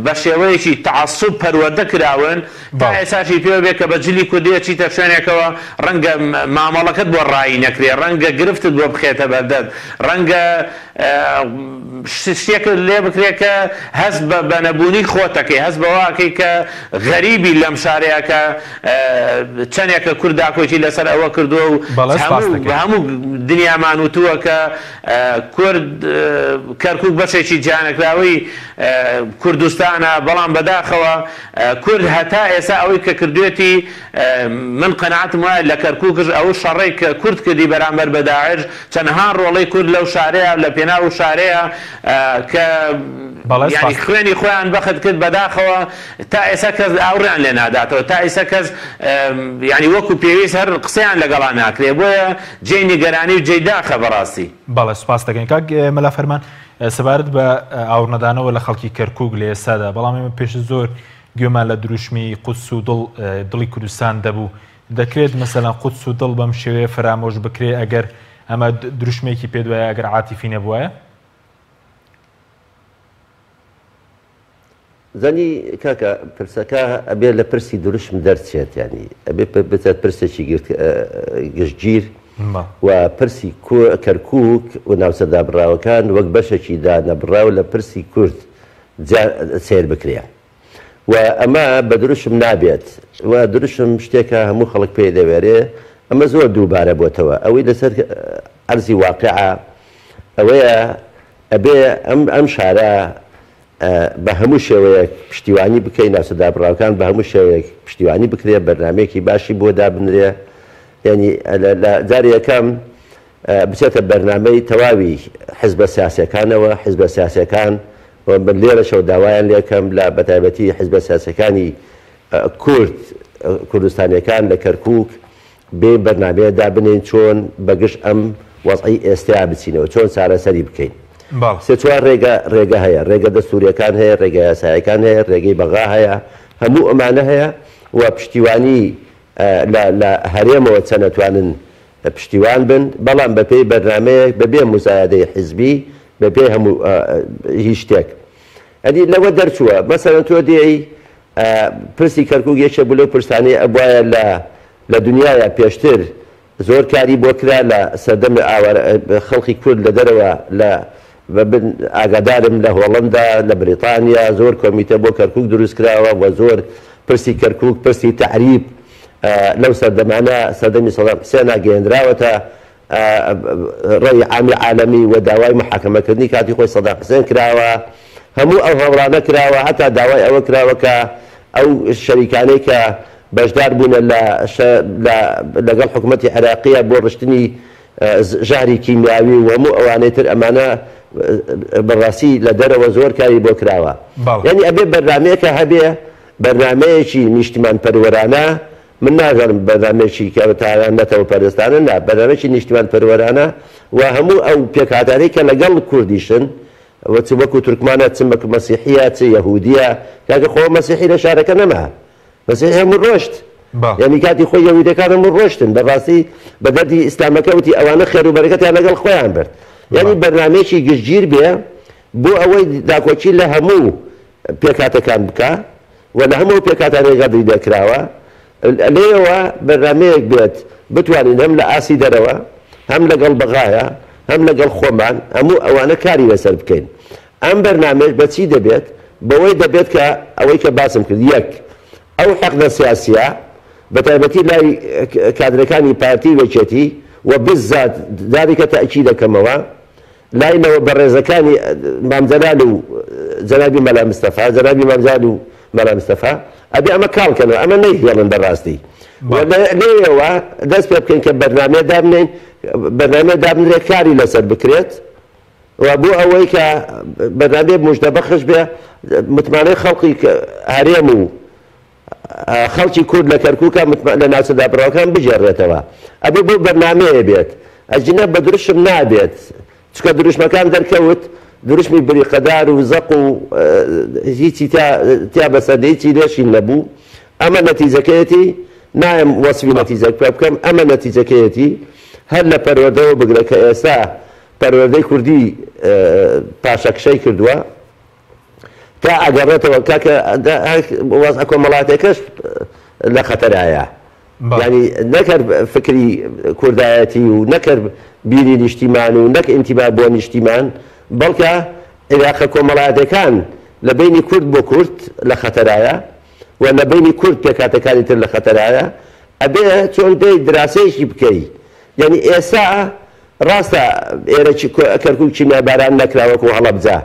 بە شێوەیەکی تەعەسوب پەروەردە کراون تا ئێستاشی پێوە بێ کە بە جلی کوردی ئەچیتە شوێنێکەوە ڕەنگە مامەڵەکەت بۆ ڕایی نەکرێ ڕەنگە گرفتت بۆ بخرێتە بەردەست ڕەنگە شتێکت لێ بکرێ کە هەست بە بە نەبوونی خۆتەکەی هەست بەوە ئەکەی کە غەریبی لەم شارەیە کە چەندێکە کورد داکۆکی لەسەر ئەوە کردووە و بەڵێ سپاس هەموو دەکەین. هەموو دنیامان وتووە کە کورد کەرکوک بەشێکی جیانەکراوەی کوردستانە بەڵام بەداخەوە کورد هەتا ئێستا ئەوەی کە کردوێتی من قەناعەتم وایە لە کەرکوکش ئەو شەڕەی کە کورد کردی بەرامبەر بە داعش چەنەها ڕۆڵەی کورد لەو شارەیە لە پێناو ئەو شارەیە کە بەڵێ یانی سپاست. خوێنی خۆیان بەخت کرد بەداخەوە تا ئێستا کەس ئاوڕیان لێ ناداتەوە تا ئیستا کەس یانی وەکو پێویست هەر قسەیان لەگەڵا ناکرێ بۆیە جێی نیگەرانی و جێی داخە بەڕاستی. بەڵێ سوپاست دەکەین کاک مەلا فەرمان سەبارەت بە ئاوڕنەدانەوە لە خەڵکی کەرکوک لە ئێستادا بەڵام ئێمە پێشتر زۆر گوێمان لە دروشمی قودس و دڵ دڵی کوردستان دەبوو دەکرێت مەسەلەن قودس و دڵ بەم شێوەیە فەرامۆش بکرێ ئەگەر ئەمە دروشمێکی پێدوایە ئەگەر عاتیفی نەبوایە؟ زانی کاکە پرسەکە ئەبێ لە پرسی دروشم دەرچێت یانی ئەبێ بچێت پرسێکی گشتگیر و پرسی کەرکوک و ناوچە دابڕاوەکان وەک بەشێکی دانەبڕاو لە پرسی کورد سەیر بکرێ و ئەمە بە دروشم نابێت و دروشم شتێکە هەموو خەڵک پێی دەوێرێ ئەمە زۆر دووبارە بۆتەوە ئەوەی لەسەر عەرزی واقعە. ئەوەیە ئەبێ ئەم ئەم شارە بە هەموو شێوەیەک پشتیوانی بکەین، ناوچە دابڕاوەکان بە هەموو شێوەیەک پشتیوانی بکرێ، بەرنامەیەکی باشی بۆ دابنرێ، یانی لە جاری یەکەم بچێتە بەرنامەی تەواوی حزبە سیاسیەکانەوە، حزبە سیاسیەکان و من لێرەشەوە داوایان لێکەم لە بەتایبەتی حزبە سیاسیەکانی کورد کوردستانیەکان لە کەرکوک بێین بەرنامەیە دابنێین چۆن بەگژ ئەم وەزعەی ئێستەیا بچینەوە، چۆن چارەسەری بکەین. سێ چوار ڕێگە ڕێگە هەیە، ڕێگە دەستوورییەکان هەیە، ڕێگە یاساییەکان هەیە، ڕێگەی بەغا هەیە، هەموو ئەمانە هەیە و پشتیوانی لە لە هەرێمەوە چەند ئەتوانن پشتیوان بن، بەڵام بەپێی بەرنامەیەک، بەبێ موزایەدەی حیزبی، بەبێ هەموو هیچ شتێک. ئەدی لەوە دەرچووە، مەسەلەن تۆ دێی پرسی کەرکوک یەکێک بوو لەو پرسانەی ئەبوایە لە لە دنیایا پێشتر زۆر کاری بۆ کرا لە سەردەمی ئاوارە خەڵکی کورد لە دەرەوە لە من ئاگادارم لە هۆڵەندا لە بریتانیا زۆر کۆمیتە بۆ کەرکوک دروست کراوە و زۆر پرسی کەرکوک پرسی تەعریب لەو سەردەمانە سەردەمی سەدام حسێنا گەیەنراوەتە ڕەئی عامی عالەمی و داوای محاکەمەکردنی کاتی خۆی سەدام حسێن کراوە، هەموو ئەو هەوڵانە کراوە، هەتا داوای ئەوە کراوە کە ئەو شەریکانەی کە بەشدار بوونە لە لەگەڵ حکومەتی عێراقیە بۆ ڕشتنی ژەهری کیمیاوی و هەموو ئەوانەی تر ئەمانە بەڕاستی لە دەرەوە زۆر کاری بۆ کراوە. یانی ئەبێ بەرنامەیەکە هەبێ، بەرنامەیەکی نیشتیمانپەروەرانە من نازانم بەرنامەیەکی کە تاران نەتەوە پەرستانە نا، بەرنامەیەکی نیشتیمان پەروەرانە و هەموو ئەو پێکهاتانەی کە لەگەڵ کوردیشن و چ وەکو تورکمانە چ مەک مەسیحیە چ یەهودیە کاکە خۆ مەسیحی لە شارەکە نەما مەسیحی هەموو ڕۆشت یعنی کاتی خۆی یەهودەکان هەموو ڕۆشتن بەڕاستی بە دەردی ئیسلامەکە وتی ئەوانە خێر و بەرەکەتیان لەگەڵ خۆیان برد یعنی بەرنامەیەکی گشتگیر بێ بۆ ئەوەی داکۆکی لە هەموو پێکهاتەکان بکا و لە هەموو ئەو پێکهاتانەی غەدری لێکراوە لێیەوە بەرنامەیەک بێت بتوانین هەم لە ئاستی دەرەوە هەم لەگەڵ بەغایە هەم لەگەڵ خۆمان هەموو ئەوانە کاری لەسەر بکەین. ئەم بەرنامەیەش بە چی دەبێت؟ بەوەی دەبێت کە ئەوەی کە باسم کرد یەک ئەو حەقدە سیاسیە بە تایبەتی لای کادرەکانی پارتی و یەکێتی و بزات جارێکە تەئکید دەکەمەوە لای نەوە بەڕێزەکانی مام جەلال و جەنابی مەلا مستەفا، جەنابی مام جەلال و مەلا مستەفا، ئەبێ ئەمە کاڵ کەنەوە، ئەمە نەیهێڵن بەڕاستی. و لێیەوە دەست پێ بکەین کە بەرنامەیە دابنێین، بەرنامەیە دابنرێت کاری لەسەر بکرێت و بۆ ئەوەی کە بەرنامەیە مژدەبەخش بێ، متمانەی خەڵکی هەرێم و خەڵکی کورد لە کەرکوکا لە ناوچە دابڕاوەکان بگێڕێتەوە ئەبێ بەو بەرنامەیە بێت ئەگینا بە دروشم نابێت چونکە دروشمەکان دەرکەوت دروشمی بریقەدار و زەق و هیچی تیا بەسەر هیچی لێشی نەبوو ئەمە نەتیجەکەیەتی نایم وەسفی نەتیجەکە بکەم ئەمە نەتیجەکەیەتی هەر لە پەروەردەوە بگرە کە ئێستا پەروەردەی کوردی پاشەکشەی کردووە تا ئەگەڕێتەوە کاکە وەزعە کۆمەڵاتیەکەش لە خەتەرایە یانی نەکەر فکری کوردایەتی و نەکەر بیری نیشتیمان و نەک ئینتیما بۆ نیشتیمان بەڵکە عیلاقە کۆمەڵایەتەکان لە بینی کورد بۆ کورد لە خەتەرایە و لە بینی کورد پێکهاتەکانی تر لە خەتەرایە ئەبێ چۆن دێی دراسەیەکی بکەی یانی ئێستا ڕاستە ئێرە کەرکوک کیمیاباران نەکرا وەکو هەڵەبجە،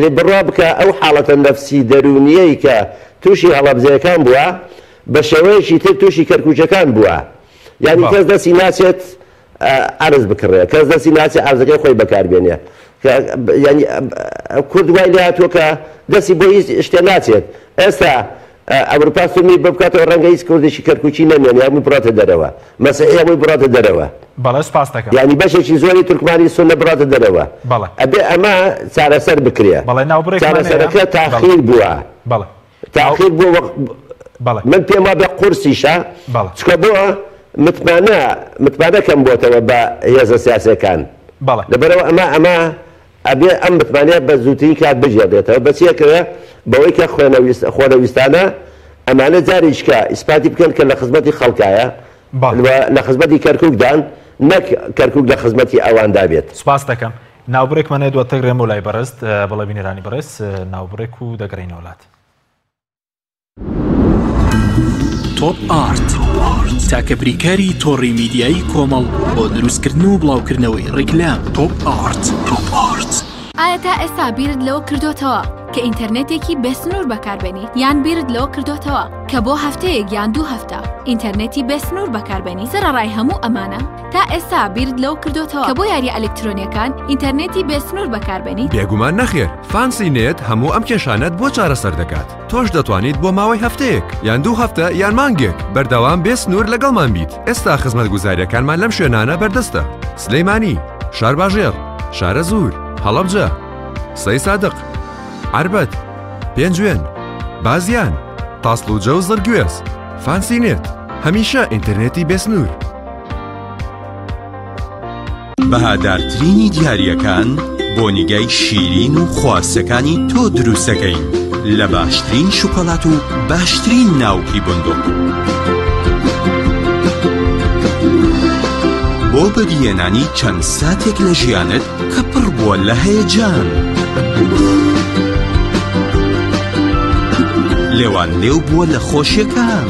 لێ بڕوا بکە ئەو حاڵەتە نەفسی دەروونیەی کە تووشی هەڵەبجەیەکان بووە بە شێوەیەکی تر تووشی کەرکوکیەکان بووە یانی کەس دەستی ناچێت عەرز بکڕێ کەس دەستی ناچێت عەرزەکەی خۆی بەکار بێنێ یانی کورد وای لێ هاتووە کە دەستی بۆ هیچ شتێ ناچێت ئێستا ئەوروپا سنووری بۆ بکاتەوە ڕەنگە هیچ کوردێکی کەرکوکی نەمێنێ هەمووی بڕاتە دەرەوە مەسیحی هەمووی بڕاتە دەرەوە. بەڵێ سوپاست دەکەم. یانی بەشێکی زۆری تورکمانی سوننە بڕاتە دەرەوە. بەڵێ. ئەبێ ئەمە چارەسەر بکرێ. بەڵێ ناوبڕێکمان هەیە. چارەسەرەکە تاخیر بووە. بەڵێ. تاخیر بووە وە بەڵێ. من پێم وابێ قورسیشە. بەڵێ. چونکە بۆ متمانە متمانە کەم بۆتەوە بە هێزە سیاسیەکان. بەڵێ. لەبەرئەوە ئەمە ئەمە ئەبێ ئەم متمانەیە بە زووترین کات بگێڕدرێتەوە، بە چی ئەکرێ؟ بەوەی کە خۆنەویستانە ئەمانە جارێکیکە ئیسپاتی بکەن کە لە خزمەتی خەڵکایە و لە خزمەتی کەرکوکدان نەک کەرکوک لە خزمەتی ئەواندا بێت. سوپاست دەکەم. ناوبڕێکمان هەیە دواتر دەگەڕێمەوە لای بەڕێزت. بەڵێ بینەرانی بەڕێز ناوبڕێک و دەگەڕێینەوە لات. تۆپ ئارت، تاکە بریکاری تۆڕی میدیایی کۆمەڵ بۆ دروستکردن و بڵاوکردنەوەی ڕیکلام. تۆپ ئارت. ئایا تا ئێستا بیرت لەوە کردۆتەوە کە ئینتەرنێتێکی بێسنوور بەکاربێنیت؟ یان بیرت لەوە کردۆتەوە کە بۆ هەفتەیەک یان دوو هەفتە ئینتەرنێتی بێسنوور بەکاربێنیت؟ سەرەڕای هەموو ئەمانە تا ئێستا بیرت لەوە کردۆتەوە کە بۆ یارییە ئەلکترۆنییەکان ئینتەرنێتی بێسنوور بەکاربێنیت؟ بێگومان نەخێر، فانسی نێت هەموو ئەم کێشانەت بۆ چارەسەر دەکات. تۆش دەتوانیت بۆ ماوەی هەفتەیەک یان دوو هەفتە یان مانگێک بەردەوام بێ سنوور لەگەڵمان بیت. ئێستا خزمەتگوزارییەکانمان لەم شوێنانە بەردەستە، سلێمانی، شارباژێڕ، شارەزوور، هەڵەبجە، سەیسادق، عەربەت، پێنجوێن، بازیان، تاسڵوجە و زڕگوێز. فانسی نێت، هەمیشە ئینتەرنێتی بێ سنوور. بەهادارترینی دیارییەکان بۆ نیگای شیرین و خواستەکانی تۆ دروستەکەین لە باشترین شوکۆلات و باشترین ناوکی بندق. بۆ بەدیهێنانی چەند ساتێک لە ژیانت کە پڕ بووە لە هەیەجان. لێوان لێو بووە لە خۆشیەکان.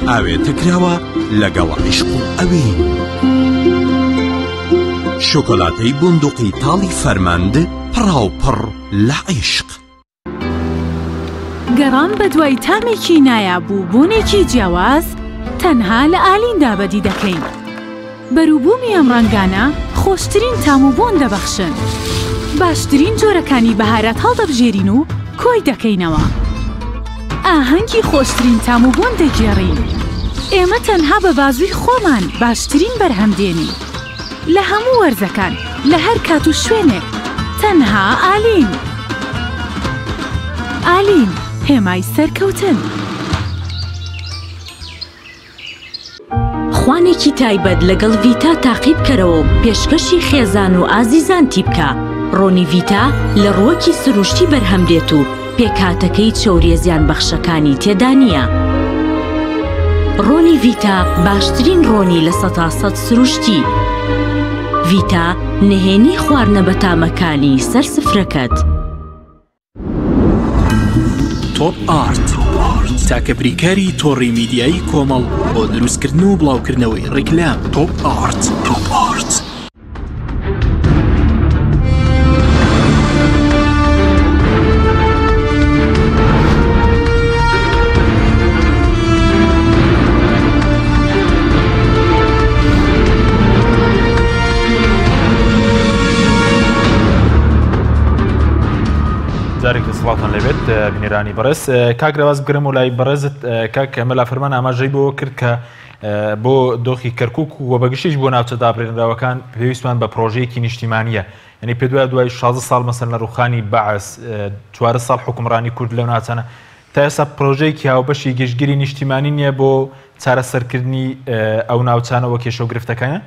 ئاوێتە کراوە لەگەڵ عیشق و ئەوین. شۆکۆلاتەی بوندوقی تاڵی فەرمەند پڕاوپڕ لە عیشق. گەڕان بەدوای تامێکی نایاب و بۆنێکی جیاواز تەنها لە ئالیندا بەدی دەکەین. بەروبوومی ئەم ڕەنگانە خۆشترین تام و بۆن دەبەخشن. باشترین جۆرەکانی بەهارات هەڵدەبژێرین و کۆی دەکەینەوە. ئاهەنگی خۆشترین تام و بۆن دەگێڕین. ئێمە تەنها بە بازووی خۆمان باشترین بەرهەم دێنین. لە هەموو وەرزەکان، لە هەر کات و شوێنێک، تەنها ئالین. ئالین، هێمای سەرکەوتن. خوانێکی تایبەت لەگەڵ ڤیتا تاقی بکەرەوە و پێشکەشی خێزان و ئازیزانتی بکە، ڕۆنی ڤیتا لە ڕووەکی سروشتی بەرهەم دێت و پێکهاتەکەی چەوریە زیانبەخشەکانی تێدا نییە. ڕۆنی ڤیتا باشترین ڕۆنی 100% سروشتی. ڤیتا نهێنی خواردنە بەتامەکانی سەر سفرەکەت. تۆپ ئارت، تاکە بریکاری تۆڕی میدیایی کۆمەڵ بۆ دروستکردن و بڵاوکردنەوەی ڕیکلام. تۆپ ئارت. جارێکی سڵاوتان لێبێت بینەرانی بەڕێز کاک رەواز بگرم و لای بەڕێزت کاک مەلا فەرمان ئاماژەی بۆ کرد کە بۆ دۆخی کەرکک و بەگشتیش بۆ ناوچە دابرێنراوەکان پێویستمان بە پرۆژەیەکی نیشتیمانیە یعنی پێ دوای دوای 16 ساڵ مەسەن لە ڕوخانی بەعس چوار ساڵ حکومڕانی کورد لەو ناوچانە تا ئێستا پرۆژەیەکی هاوبەشی گشتگیری نیشتیمانی نییە بۆ چارەسەرکردنی ئەو ناوچانەوە کێشە و گرفتەکانیان؟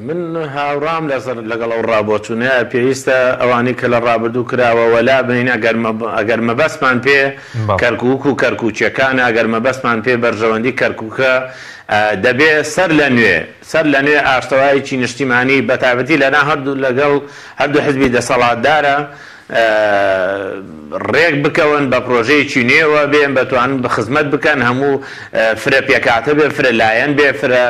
من هاوڕام لەسەر لەگەڵ ئەو ڕابۆچوونەیە پێویستە ئەوانەی کە لە ڕابردوو کراوە وەلا بنین ئەگەر ئەگەر مەبەستمان پێ کەرکووک و کەرکووکیەکانە ئەگەر مەبەستمان پێ بەرژەوەندی کەرکووکە دەبێ سەر لە نوێ سەر لە نوێ ئاشتەوایەکی نیشتیمانی بەتایبەتی لەنا هەردوو لەگەڵ هەردوو حزبی دەسەڵاتدارە ڕێک بکەون بە پرۆژەیەکی نوێوە بێن بەتوانن خزمەت بکەن هەموو فرە پێکهاتە بێ فرە لایەن بێ فرە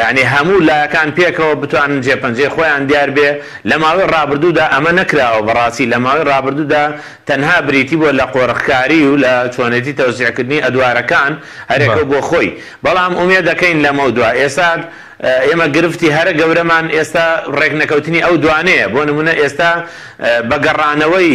یانی هەموو لایەکان پێکەوە بتوانن جێپەنجەی خۆیان دیار بێ لە ماوەی ڕابردوودا ئەمە نەکراوە بەڕاستی لە ماوەی ڕابردوودا تەنها بریتی بووە لە قۆرخکاری و لە چۆنێتی تەوزیعکردنی ئەدوارەکان هەرێکەو بۆ خۆی بەڵام ئومێد دەکەین لەمەودوا ئێستا ئێمە گرفتی هەرە گەورەمان ئێستا ڕێکنەکەوتنی ئەو دوانەیە، بۆ نموونە ئێستا بە گەڕانەوەی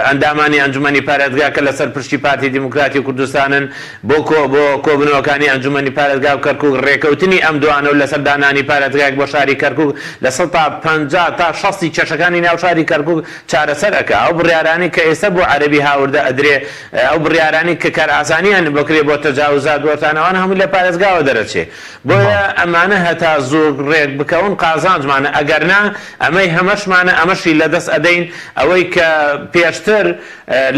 ئەندامانی ئەنجومەنی پارێزگا کە لەسەر پشتی پارتی دیموکراتی کوردستانن بۆ بۆ کۆبوونەوەکانی ئەنجومەنی پارێزگا و کەرکوک ڕێکەوتنی ئەم دوانە و لەسەر دانانی پارێزگایەک بۆ شاری کەرکوک 50% تا شەستی کێشەکانی ناو شاری کەرکوک چارەسەر ئەکا ئەو بڕیارانەی کە ئێستا بۆ عەرەبی هاوردە ئەدرێ ئەو بڕیارانەی کە کارئاسانیان بکرێ بۆ تەجاوزات بۆتان ئەوانە هەمووی لە پارێزگاوە دەرەچێ. بۆیە ئەمانە هەتا. زوو ڕێک بکەون قازانجمانە ئەگەر نا ئەمەی هەمەشمانە ئەمەشی لەدەست ئەدەین ئەوەی کە پێشتر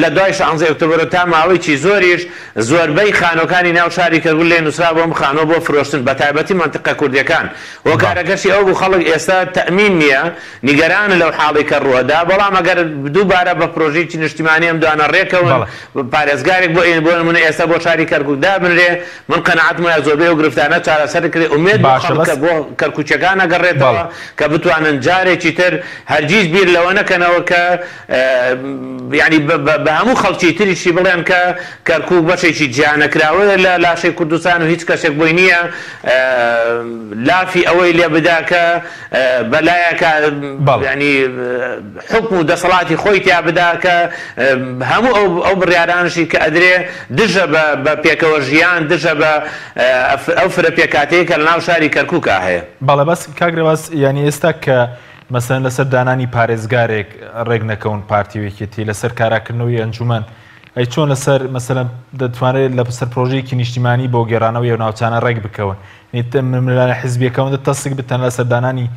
لە دوای شانزەی ئۆکتۆبەرەوە تا ماوەیەکی زۆریش زۆربەی خانووەکانی ناو شاری کەرکوک لێ نووسرابوو ئەم خانووە بۆ فرۆشتن بەتایبەتی مەنتیقە کوردیەکان هۆکارەکەشی ئەوە بوو خەڵک ئێستا تەئمین نیە نیگەرانە لەو حاڵەی کە ڕووئەدا بەڵام ئەگەر دووبارە بە پرۆژەیەکی نیشتیمانی ئەم دوانە ڕێکەون پارێزگارێک بۆ بۆ نموونە ئێستا بۆ شاری کەرکوک دابنرێ من قەناعەتم وایە زۆربەی ئەو گرفتانە چارەسەر کرێ ئومێد بۆ باشە خەڵکە بەس بۆ کەرکوکیەکان ئەگەڕێتەوە بەڵێ. کە بتوانن جارێکی تر هەرگیز بیر لەوە نەکەنەوە کە یانی بە هەموو خەڵکی تریشی بڵێن کە کەرکوک بەشێکی جیانەکراوەیە لە لاشەی کوردستان و هیچ کەسێک بۆی نییە لافی ئەوەی لێ بدا کە بەلایەکا یانی حوکم و دەسەڵاتی خۆی تیا بدا کە هەموو ئەو ئەو بڕیارانەشی کە ئەدرێ دژە بە بە پێکەوە ژیان دژە بە ئەو فرە پێکهاتەیە کە لەناو شاری کەرکوکا هەیە. بەڵێ بەس کاک رێواز یانی ئێستا کە مەسەلەن لەسەر دانانی پارێزگارێک ڕێک نەکەون پارتی و یەکێتی لەسەر کاراکردنەوەی ئەنجومەن ئەی چۆن لەسەر مەسەلەن دەتوانرێت لەسەر پرۆژەیەکی نیشتیمانی بۆ گێڕانەوەی ئەو ناوچانە ڕێک بکەون ململانێ حزبیەکە ئەوەندە تەسک بتەن لەسەر دانانی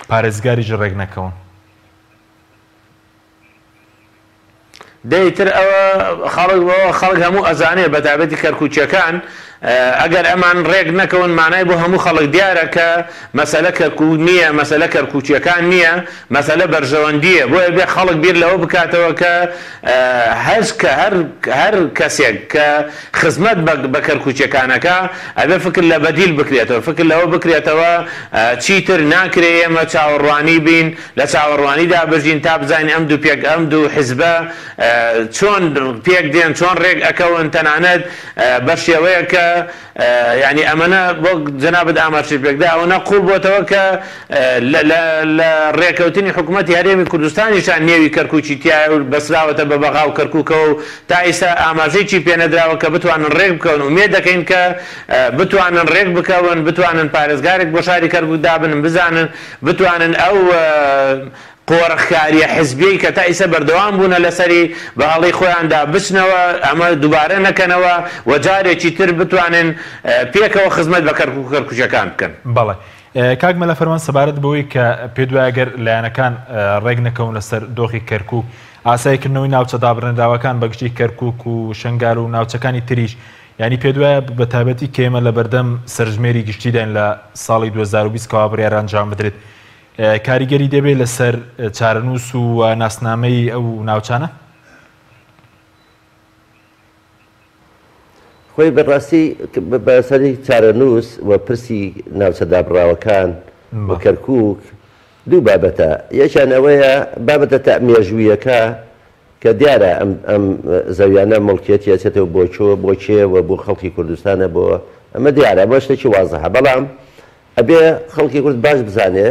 پارێزگاریش ڕێک نەکەون. دە ئیتر ئەوە خەڵک ئەوە خەڵک هەموو ئەزانێ بەتایبەتی کەرکوکیەکان ئەگەر ئەمان ڕێک نەکەون مانای بۆ هەموو خەڵک دیارە کە مەسەلە کەرکوک نییە مەسەلە کەرکوکیەکان نییە مەسەلە بەرژەوەندیە بۆیە بێ خەڵک بیر لەوە بکاتەوە کە هەر کە هەر هەر کەسێک کە خزمەت بە بە کەرکوکیەکان ئەکا ئەبێ فکر لە بەدیل بکرێتەوە فکر لەوە بکرێتەوە چیتر ناکرێ ئێمە چاوەڕوانی بین لە چاوەڕوانیدا بژین تا بزانین ئەم دوو پێک ئەم دوو حزبە چۆن پێک دێن چۆن ڕێک ئەکەون تەنانەت بە شێوەیەک کە یانی ئەمەنە وەک جەنابت ئاماژەت پێکدا ئەوەنە قوڵ بۆتەوە کە لە ڕێکەوتنی حکوومەتی هەرێمی کوردستانیشان نێوی کەرکوکی تایە و بەسراوەتە بە بەغا و کەرکوکەوە و تا ئیستا ئاماژەیەکی پێنەدراوە کە بتوانن ڕێک بکەون ئومێد دەکەین کە بتوانن ڕێک بکەون بتوانن پارێزگارێک بۆ شاری کەرکوک دابنن بزانن بتوانن ئەو قۆرخکاریە حزبیەی کە تا ئیسە بەردەوام بوونە لەسەری بە هەڵەی خۆیاندا بچنەوە ئەمە دوبارە نەکەنەوە و جارێکی تر بتوانن پێکەوە خزمەت بە کەرکوک و کەرکوکیەکان بکەن. بەڵێ کاک مەلا فەرمان سەبارەت بەوەی کە پێت وایە گەر لایەنەکان ڕێک نەکەون لەسەر دۆخی کەرکوک ئاسایی کردنەوەی ناوچە دابڕێنراوەکان بەگشتی کەرکوک و شنگال و ناوچەکانی تریش یانی پێت وایە بە تایبەتی کە ئێمە لەبەردەم سەرژمێری گشتیداین لە ساڵی 2020 کەوا بڕیارە ئەنجام بدرێت کاریگەری دەبێت لەسەر چارەنووس و ناسنامەی ئەو ناوچانە؟ خۆی بەڕاستی بەسەری چارەنووس و پرسی ناوچە دابڕاوەکان و کەرکووک دوو بابەتە یەکیان ئەوەیە بابەتە تا مێژوویەکە کە دیارە ئەم ئەم زەویانە موڵکیەتی ئەچێتەوە بۆ کۆ بۆ کێ و بۆ خەڵکی کوردستانە بۆ ئەمە دیارە ئەمە شتێکی وازحە بەڵام ئەبێ خەڵکی کورد باش بزانێ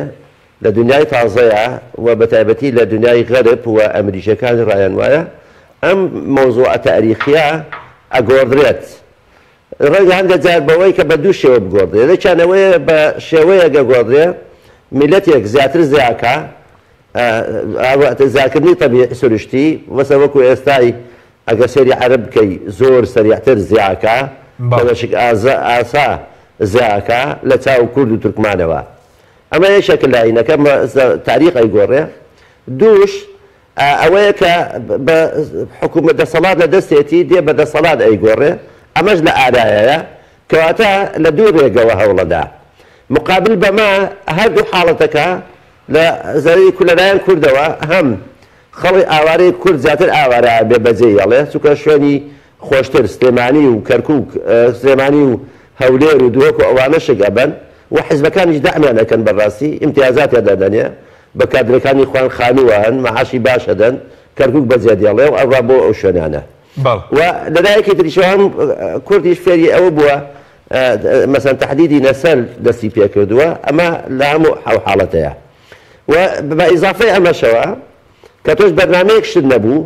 لە دنیای تازەیا و بە تایبەتی لە دنیای غەرب و ئەمریکیەکان ڕایان وایە ئەم مەوزوعە تاریخیە ئەگۆڕدرێت ڕەنگە هەندێک جار بەوەی کە بە دوو شێوە بگۆڕدرێت یەکیان ئەوەیە بە شێوەیەک ئەگۆڕدرێ میلەتێک زیاتر زیاکا زیاکردنی تەبیعی سروشتی مەسە وەکو ئێستای ئەگەر سەیری عەرەب بکەی زۆر سەریعتر زیاکا کەمەشک ئاسا زیاکا لە چاو کورد و تورکمانەوە ئەمە یەکێکە لاینەکە تاریخ ئەیگۆڕێ دووش ئەوەیە کە بە حکوومەت دەسەڵات لە دەستێتی دێ بە دەسەڵات ئەیگۆڕێ ئەمەش لە ئارایەیە کەواتە لە دوو ڕێگەوە هەوڵەدا مقابل بەمە هەردوو حاڵەتەکە لە زەرەری کورد لەلایەن کوردەوە هەم خەڵی ئاوارەی کورد زیاتر ئاوارە ئەبێ بەجێ یەڵێ چونکە شوێنی خۆشتر سلێمانی و کەرکوک سلێمانی و هەولێر و دهۆک و ئەوانە شک ئەبەن و حزبەکانیش دەعمیان ئەکەن بەڕاستی ئیمتیازاتیان دەدەنێ بە کادرەکانی خۆیان خانوو ئەهەن مەعاشی باش ئەدەن کەرکوک بەجێ دێڵێ و ئەڕوا بۆ ئەو شوێنانە و لەلایەکی تریشەوە هەم کوردیش فێری ئەوە بووە مەسەن تەحدیدی نەسەل دەستی پێکردووە ئەمە لە هەموو ئەو حاڵەتەیە و بە ئیزافەی ئەمەشەوە کە تۆش بەرنامەیەک شت نەبوو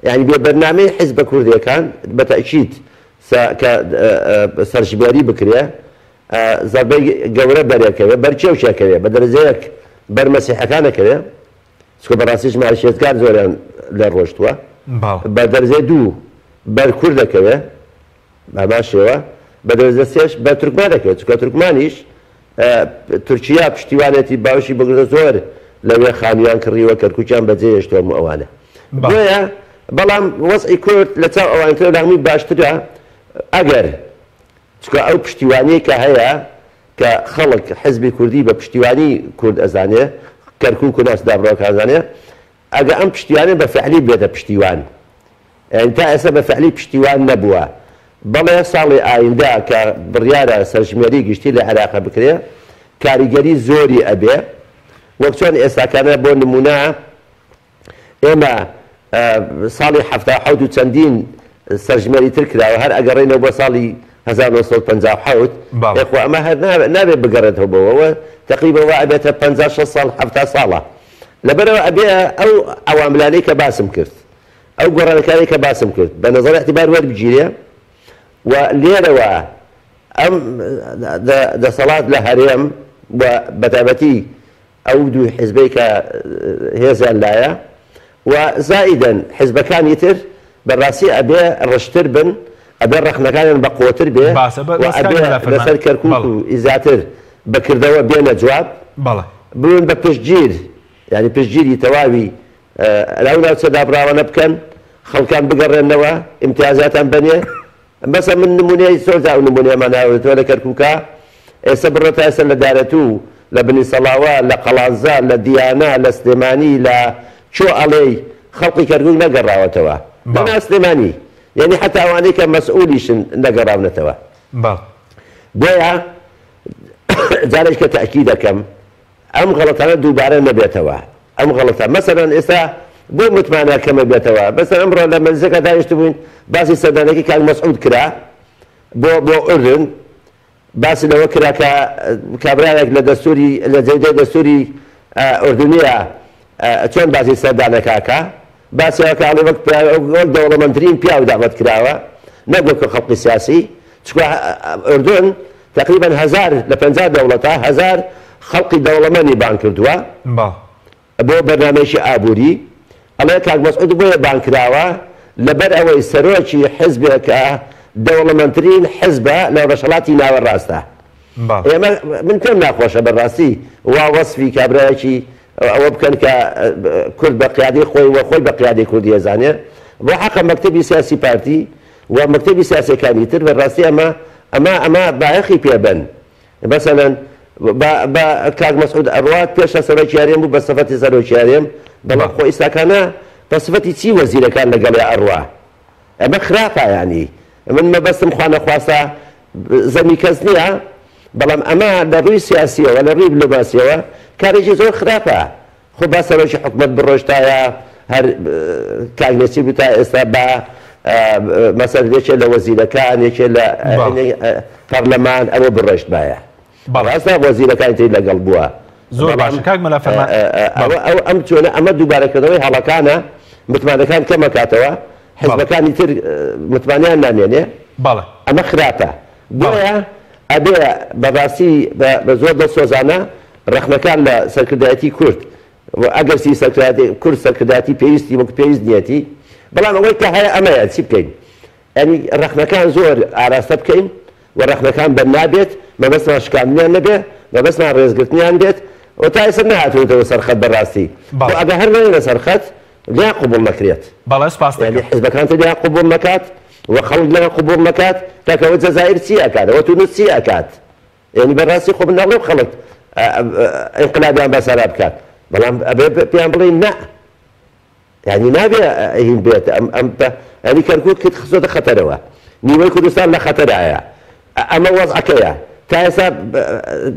یعنی بێ بەرنامەی حیزبە کوردیەکان بە تەئکید کە سەرژمێری بکرێ زەربەی گەورە بەرێکەوێ بەر کێ و کێ کەوێ بە دەرەجەیەک بەر مەسیحەکان ئەکەوێ چونکە بەڕاستی ژمارە شێتکار زۆریان لێ ڕۆشتووە بە دەرەجەی دوو بەر کورد دەکەوێ بە هەمان شێوە بە دەرەجە سێش بەر تورکمان دەکەوێت چونکە تورکمانیش تورکیا پشتیوانێتی باوشی بگرتە زۆر لەوێ خانویان کڕیوە کەرکوکیان بەجێ هێشتوە هەموو ئەوانە بۆیە بەڵام وەزعی کورد لە چاو ئەوانی تر لە هەمووی باشترە ئەگەر چونکە ئەو پشتیوانیەی کە هەیە کە خەڵک حزبی کوردی بە پشتیوانی کورد ئەزانێ کەرکوک و ناوچە دابڕاوەکان ئەزانێ ئەگە ئەم پشتیوانە بە فعلی بێتە پشتیوان یانی تا ئێستا بە فعلی پشتیوان نەبووە بەڵێ ساڵی ئایندە کە بڕیارە سەرژمێری گشتی لە عێراق بکرێ کاریگەری زۆری ئەبێ وەک چۆن ئێستاکانە بۆ نمونە ئێمە ساڵی 77 و چەندین سەرژمێری تر کراوە هەر ئەگەڕێنەوە بۆ ساڵی 1957 ئێ خۆ ئەمە هەر نابێ بگەڕێتەوە بۆەوە تقریبا وا ئەبێتە 50 60 ساڵ 70 ساڵە لەبەرئەوە ئەبێ ئەو عەواملانەی کە باسم کرد، ئەو گۆڕانکاریەی کە باسم کرد بە نەزەر ئیعتیبار وەربگیرێ و لێرەوە ئەم دەسەڵات لە هەرێم و بەتایبەتی ئەو دوو حیزبەی کە هێزیان لایە و زائیدەن حیزبەکانی تر بەڕاستی ئەبێ ڕشتر بن، ئەبێ ڕەخنەکانیان بە قوەتر بێ باشە و بەس کاک ئەبێ مەلا فەرمان لەسەر کەرکوک بەڵێ. و زیاتر بە کردەوە بێنە جواب. بەڵێ. ببن بە پشتگیر یانی پشتگیری تەواوی ئەو ناوچە دابڕاوانە بکەن، خەڵکان بگەڕێننەوە، ئیمتیازاتان بەنێ. مەسەن من نمونەی زۆر جار ئەو نمونەیەمان هاوردەوە لە کەرکوکا، ئێستا بڕۆ تا ئێستا لە دارەتوو، لە بنی سەڵاوە، لە قەڵادزە، لە دیانا، لە سلێمانی، لە چۆ ئەڵێی خەڵقی کەرکوک نەگەڕاوەتەوە. لە بەڵێ. ناو سلێمانی. یانی حەتا ئەوانەی کە مەسئولیشن نەگەڕاونەتەوە. بەڵێ. بۆیە جارێک کە تەئکید ئەکەم ئەم غەڵەتانە دووبارە نەبێتەوە ئەم غەڵەتە مەسەلەن ئێستا بۆ متمانە کەمە بێتەوە مەسەلەن ئەمڕۆ لە مەجلیسەکە دانیشتبووین باسی سەردانەکەی کاک مەسعود کرا بۆ بۆ ئوردن باسی لەوە کرا کە کابرایەک لە دەستوری لە جەریدەی دەستوری ئوردنیە چۆن باسی سەردانەکە ئەکا باسی ئەوە کە ئەڵێ وەک وەک دەوڵەمەندترین پیاو دەعوەت کراوە نەک وەکو خەڵقی سیاسی چونکە ئوردن تەقریبەن هەزار لە 50 دەوڵەتە هەزار خەڵقی دەوڵەمەنی بانگ کردووە بۆ بەرنامەیەکی ئابووری ئەڵێ کاک مەسعود بۆیە بانگ کراوە لەبەر ئەوەی سەرۆکی حزبێکە دەوڵەمەندترین حزبە لە ڕۆژهەڵاتی ناوەڕاستە ئێمە من پێم ناخۆشە بەڕاستی وا وەسفی کابرایەکی ئەوە بکەن کە کورد بە قیادەی خۆی و خۆی بە قیادەی کوردی ئەزانێ بۆ حەقە مەکتەبی سیاسی پارتی و مەکتەبی سیاسیەکانی تر بەڕاستی ئەمە ئەمە ئەمە بایەخی پێ بەن مەسەلەن با با کاک مەسعود ئەڕوات پێشە سەرۆکی هەرێم بوو بە سفەتی سەرۆکی هەرێم بەڵام خۆ ئیستاکانە بە سفەتی چی وەزیرەکان لەگەڵیا ئەڕوا ئەمە خراپە یانی من مەبەستم خوانەخواستە زەمی کەس نییە بەڵام ئەمە لە ڕووی سیاسیەوە لە ڕووی بلۆماسیەوە کارێکی زۆر خراپە خۆ با سەرۆکی حکومەت بڕۆشتایە هەر کاک نێچیر بوو تا ئێستا با مەسەل یەکێ لە وەزیرەکان یەکێ لە پەرلەمان ئەوە بڕۆشتبایە ڕاستە وەزیرەکانی تری لەگەڵ بووە. زۆر باشە کاک مەلا فەرمان. ئەوە ئەو ئەم چۆنە ئەمە دووبارەکردنەوەی هەڵەکانە متمانەکان کەمەکاتەوە حزبەکانی تر متمانەیان نامێنێ بەڵێ ئەمە خراپە بۆیە ئەبێ بەڕاستی بە زۆر دڵسۆزانە ڕەخنەکان لە سەرکردایەتی کورد و ئەگەرچی سەرکردایەتی کورد سەرکردایەتی پێویستی وەک پێویست نیەتی بەڵام ئەوەی کە هەیە ئەمەیە چی بکەین یانی ڕەخنەکان زۆر ئاراستە بکەین و ڕەخنەکان بەر نابێت، مەبەستمان شکاندنیان نەبێ، مەبەستمان ڕێزگرتنیان بێت و تا ئێستا نەهاتوونەتەوە سەر خەت بەڕاستی. خۆ ئەگەر هەر نەیەنە سەر خەت لێیان قبوڵ نەکرێت. بەڵێ سوپاست یانی دەکەم. حزبەکان تر لێیان قبوڵ نەکات و خەڵک لێیان قبوڵ نەکات، کاکە ئەوە جەزائیر چی ئەکات، ئەوە تونس چی ئەکات؟ یانی بەڕاستی خۆ من ناڵێم خەڵک ئینقلابیان بەسەرا بکات، بەڵام ئەبێ پێیان بڵێین نا. یانی نابێ هین بێت ئەم ئەم یانی کەرکوک کت خستۆتە خەتەرەوە نیوەی کوردستان لە خەتەرایە ئەمە وەزعەکەیە تا ئێستا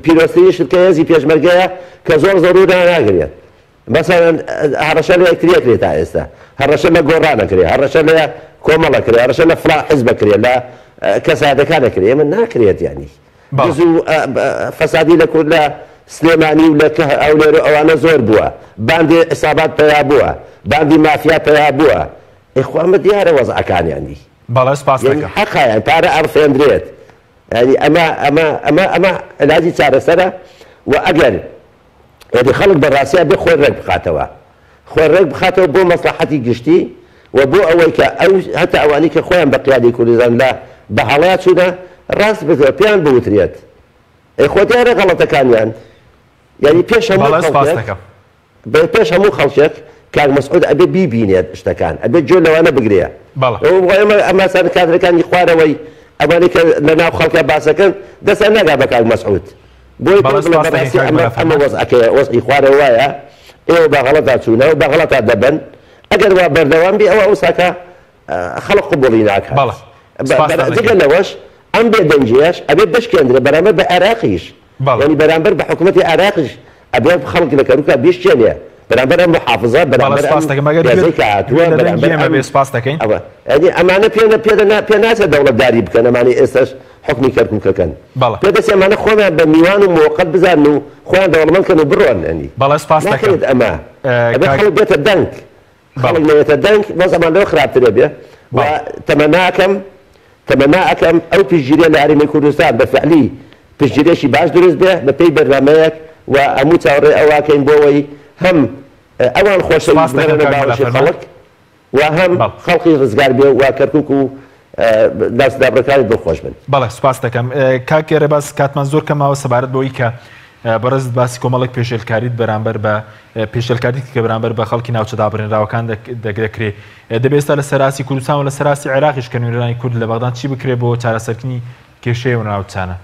پیرۆزترین شت کە هێزی پێشمەرگەیە کە زۆر زەرورە ناگرێت مەسەلەن هەڕەشە لە یەکتری ئەکرێت تا ئێستا هەڕەشە لە گۆڕان ئەکرێ هەڕەشە لە کۆمەڵ ئەکرێ هەڕەشە لە فڵان حزب ئەکرێ لە کەسایەتەکان ئەکرێ ئێمە ناکرێت یانی دز و فەسادی لە کورد لە سلێمانی و لە هەولێر و ئەوانە زۆر بووە باندی عیسابات پەیا بووە باندی مافیا پەیا بووە ئەی خۆ ئەمە دیارە وەزعەکانیانی بەڵێ سپاس یعنی دەکەم. حەقە یان پارە ئەڕفێندرێت یعنی ئەمە ئەمە ئەمە ئەمە علاجی چارەسەرە و ئەگەر یعنی خەڵک بە ڕاستیا بێ خۆی ڕێک بخاتەوە خۆی ڕێک بخاتەوە بۆ مەسڵەحەتی گشتی و بۆ ئەوەی کە ئەو هەتا ئەوانەی کە خۆیان بە قیادەی کوردستان لە بە هەڵەیا چوونە ڕاست بکرێت پێیان بوترێت. ئەی خۆ دیارە غەڵەتەکانیان یانی پێش هەموو بەڵێ سپاست خەڵکێک دەکەم. بە پێش هەموو خەڵکێک کاک مەسعود ئەبێ بیبینێت شتەکان ئەبێ گوێ لەوانە بگرێ بەڵێ. ئەوە بۆ ئێمە ئەماسان کادرەکانی خوارەوەی ئەوانەی کە لە ناو خەڵکە باسەکەن دەستیان ناگا بە کاک مەسعود بۆیە بەڵێ پێم بڵێ سپاست دەکەین بەڕاستی کاک ئەمە مەلا ئەمە فەرمان. وەزعەکەیە وەزعی خوارەوە وایە ئێوە بە غەڵەتا چوونە و بە غەڵەتا دەبەن ئەگەر وا بەردەوام بی ئەوە ئەوساکە خەڵک قبوڵی ناکات. بەڵێ سپاستان جگە دەکەین. لەوەش ئەم بێدەنگیەش ئەبێ بشکێندرێ بەرامبەر بە عێراقیش بەڵێ. یانی بەرامبەر بە حکومەتی عێراقیش ئەبێ خەڵک لە کەرکوکا بیشکێنێ بەرامبەر ئەم محافزە بەڵێ بەرامبەر ئەم سپاست دەکەم ئەگەر هێزەی گوێت کە هاتووە گوێ لە دەنگی بەرامبەر ئێمە ئەم بێ سپاست دەکەین. ئەوە یانی ئەمانە پێ پێ پێ ناچێت دەوڵەتداری بکەن ئەمانەی ئێستاش حوکمی کەرکوکەکەن بەڵێ. پێ دەچێ ئەمانە خۆیان بە میوان و موەقەت بزانن و خۆیان دەوڵەمەند کەن و بڕۆن یانی بەڵێ سپاست دەکەم ناکرێت ئەمە ئەبێ کاک خەڵک بێتە دەنگ. خەڵک نەیەتە دەنگ وەزعمان لەوە خراپتر ئەبێ و تەمەنا ئەکەم تەمەنا ئەکەم ئەو پشتگیریە لە هەرێمی کوردستان بە فعلی پشتگیریەکی باش دروست بێ بە پێی بەرنامەیەک و هەموو چاوەڕێ ئەوە ئەکەین بۆ ئەوەی هەم ئەوان خۆشەویست سپاست دەکەم بگەڕێنە کاک مەلا باوەشی فەرمان. خەڵک و هەم خەڵقیش ڕزگار بێ و کەرکوک و داستدابڕەکانی دڵخۆش بن. بەڵێ سوپاست دەکەم کاک ڕێباز کاتمان زۆر کەم ماوە سەبارەت بەوەی کە بەڕێزت باسی کۆمەڵێک پێشێلکاریت بەرامبەر بە پێشێلکاریت کە بەرامبەر بە خەڵکی ناوچە دابڕێنراوەکان دەکرێ دەبێ ئێستا لە سەراسی کوردستان و لە سەراسی عێراقیش کە نوێنەرانی کورد لە بەغدان چی بکرێ بۆ چارەسەرکردنی کێشەی ئەو ناوچانە؟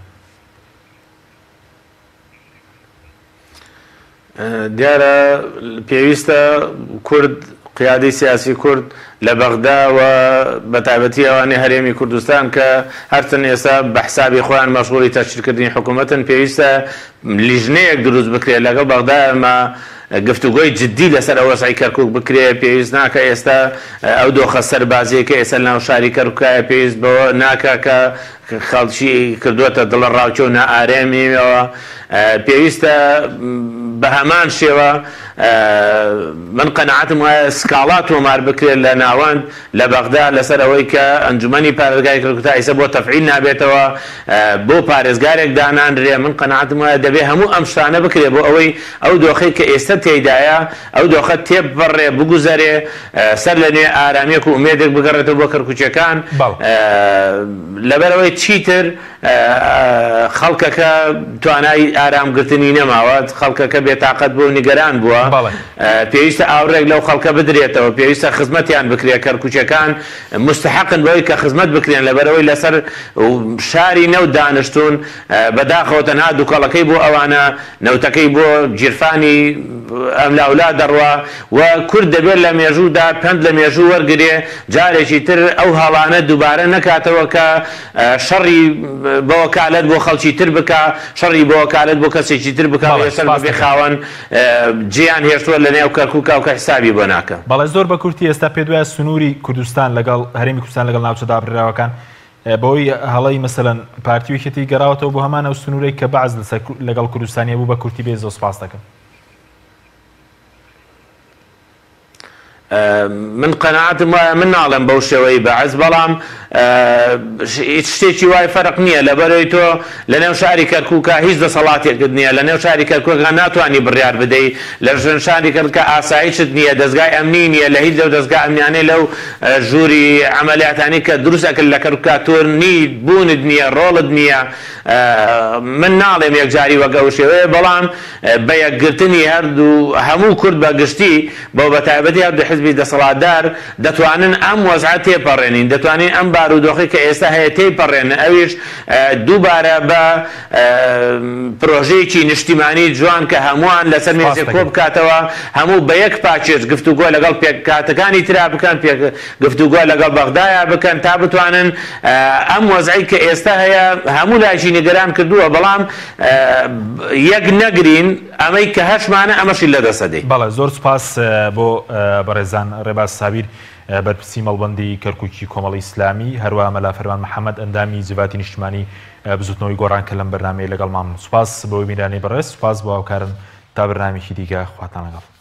دیارە پێویستە کورد قیادەی سیاسی کورد لە بەغدا و بە تایبەتی ئەوانەی هەرێمی کوردستان کە هەرچەند ئێستا بە حسابی خۆیان مەشغوڵی تەشکیلکردنی حکوومەتن پێویستە لیژنەیەک دروست بکرێت لەگەڵ بەغدا ئێمە گفتوگۆی جدی لەسەر ئەو وەزعی کەرکوک بکرێت پێویست ناکە ئێستا ئەو دۆخە سەربازیەی کە ئێستا لەناو شاری کەرکوکایە پێویست بەوە ناکا کە خەڵکی کردووەتە دڵەڕاوکێ و نائارامییەوە، پێویستە بە هەمان شێوە من قەناعەتم وایە سکاڵا تۆمار بکرێت لە ناوەند لە بەغدا لەسەر ئەوەی کە ئەنجومەنی پارێزگای کەرکوک تا ئیسە بۆ تەفعیل نابێتەوە بۆ پارێزگارێک دانانرێ، من قەناعەتم وایە دەبێ هەموو ئەم شتانە بکرێ بۆ ئەوەی ئەو دۆخەی کە ئێستە تێیدایە ئەو دۆخە تێبپەڕێ بگوزەرێ سەر لە نوێ ئارامیەک و ئومێدێک بگەڕێتەوە بۆ کەرکوکیەکان لەبەرئەوەی چیتر خەڵکەکە توانای ئارام گرتنی نەماوە خەڵکەکە بێتاقەت بووە و نیگەران بووە پێویستە ئاوڕێک لەو خەڵکە بدرێتەوە پێویستە خزمەتیان بکرێت کەرکوکیەکان موستەحەقن بەوەی کە خزمەت بکرێن لەبەرئەوەی لەسەر شاری نەوت دانشتوون بەداخەوە تەنها دوکەڵەکەی بۆ ئەوانە نەوتەکەی بۆ گیرفانی ئەملاولا دەڕوا و کورد دەبێت لە مێژوودا پەند لە مێژوو وەرگرێ جارێکی تر ئەو هەڵانە دووبارە نەکاتەوە کە شەڕی بەوەکالەت بۆ خەڵکی تر بکا شەڕی بەوەکالەت بۆ کەسێکی تر بکا و بەڵێ ئێستاش سپاست بەبێ دەکەم. خاوەن جێیان هێشتووە لە نێو کەرکوکا و کە حسابی بۆ ناکا. بەڵێ زۆر بە کورتی ئێستا پێت وایە سنووری کوردستان لەگەڵ هەرێمی کوردستان لەگەڵ ناوچە دابڕراوەکان بەهۆی هەڵەی مەسەلەن پارتی و یەکێتی گەڕاوەتەوە بۆ هەمان ئەو سنوورەی کە بەعس لەسەر لەگەڵ کوردستانی هەبوو بە کورتی بێ زۆر سپاس دەکەم. من قەناعەتم وایە من ناڵێم بەو شێوەی بەعس بەڵام هیچ شتێکی وای فەرق نییە لەبەرەوەی تۆ لەنێو شاری کەرکووکا هیچ دەسەڵاتێکت نییە لەنێو شاری کەرکووکا ناتوانی بڕیار بدەی لە شاری کەرکووکا ئاسایشت نییە دەزگای ئەمنی نییە لە هیچ لەو دەزگا ئەمنیانەی لەو ژووری عەمەلیاتانی کە دروست ئەکرد لە کەرکوکا تۆ نیت بوونت نییە ڕۆڵت نییە من ناڵێم یەکجاری وەک ئەو شێوەیە بەڵام بە یەکگرتنی هەردوو هەموو کورد بە گشتی بۆ بە تایبەتی هەردوو حزبی دەسەڵاتدار دەتوانن ئەم وەزعە تێپەڕێنین دەتوانین ئەم بارودۆخەی کە ئێستا هەیە تێیپەڕێنن ئەویش دووبارە بە پرۆژەیەکی نیشتیمانی جوان کە هەمووان لەسەر سپاست مێزێک کۆ دەکەم. بکاتەوە، هەموو بە یەک پاکێج گفتوگۆ لەگەڵ پێکهاتەکانی ترا بکەن، گفتوگۆ لەگەڵ بەغدایا بکەن تا بتوانن ئەم وەزعەی کە ئێستا هەیە هەموو لایەکی نیگەران کردووە، بەڵام یەک نەگرین ئەمەی کە هەشمانە ئەمەشی لەدەست ئەدەین. بەڵێ زۆر سوپاس بۆ بەڕێزان ڕێباز سابیر بەرپرسی مەڵبەندی کەرکوکی کۆمەڵی ئیسلامی، هەروەها مەلا فەرمان محەمەد ئەندامی جڤاتی نیشتمانی بزوتنەوەی گۆڕان کە لەم بەرنامەیە لەگەڵمان بوون. سوپاس بۆ بینەرانی بەڕێز، سوپاس بۆ هاوکارن تا بەرنامەیەکی دیکە خواتان لەگەڵ.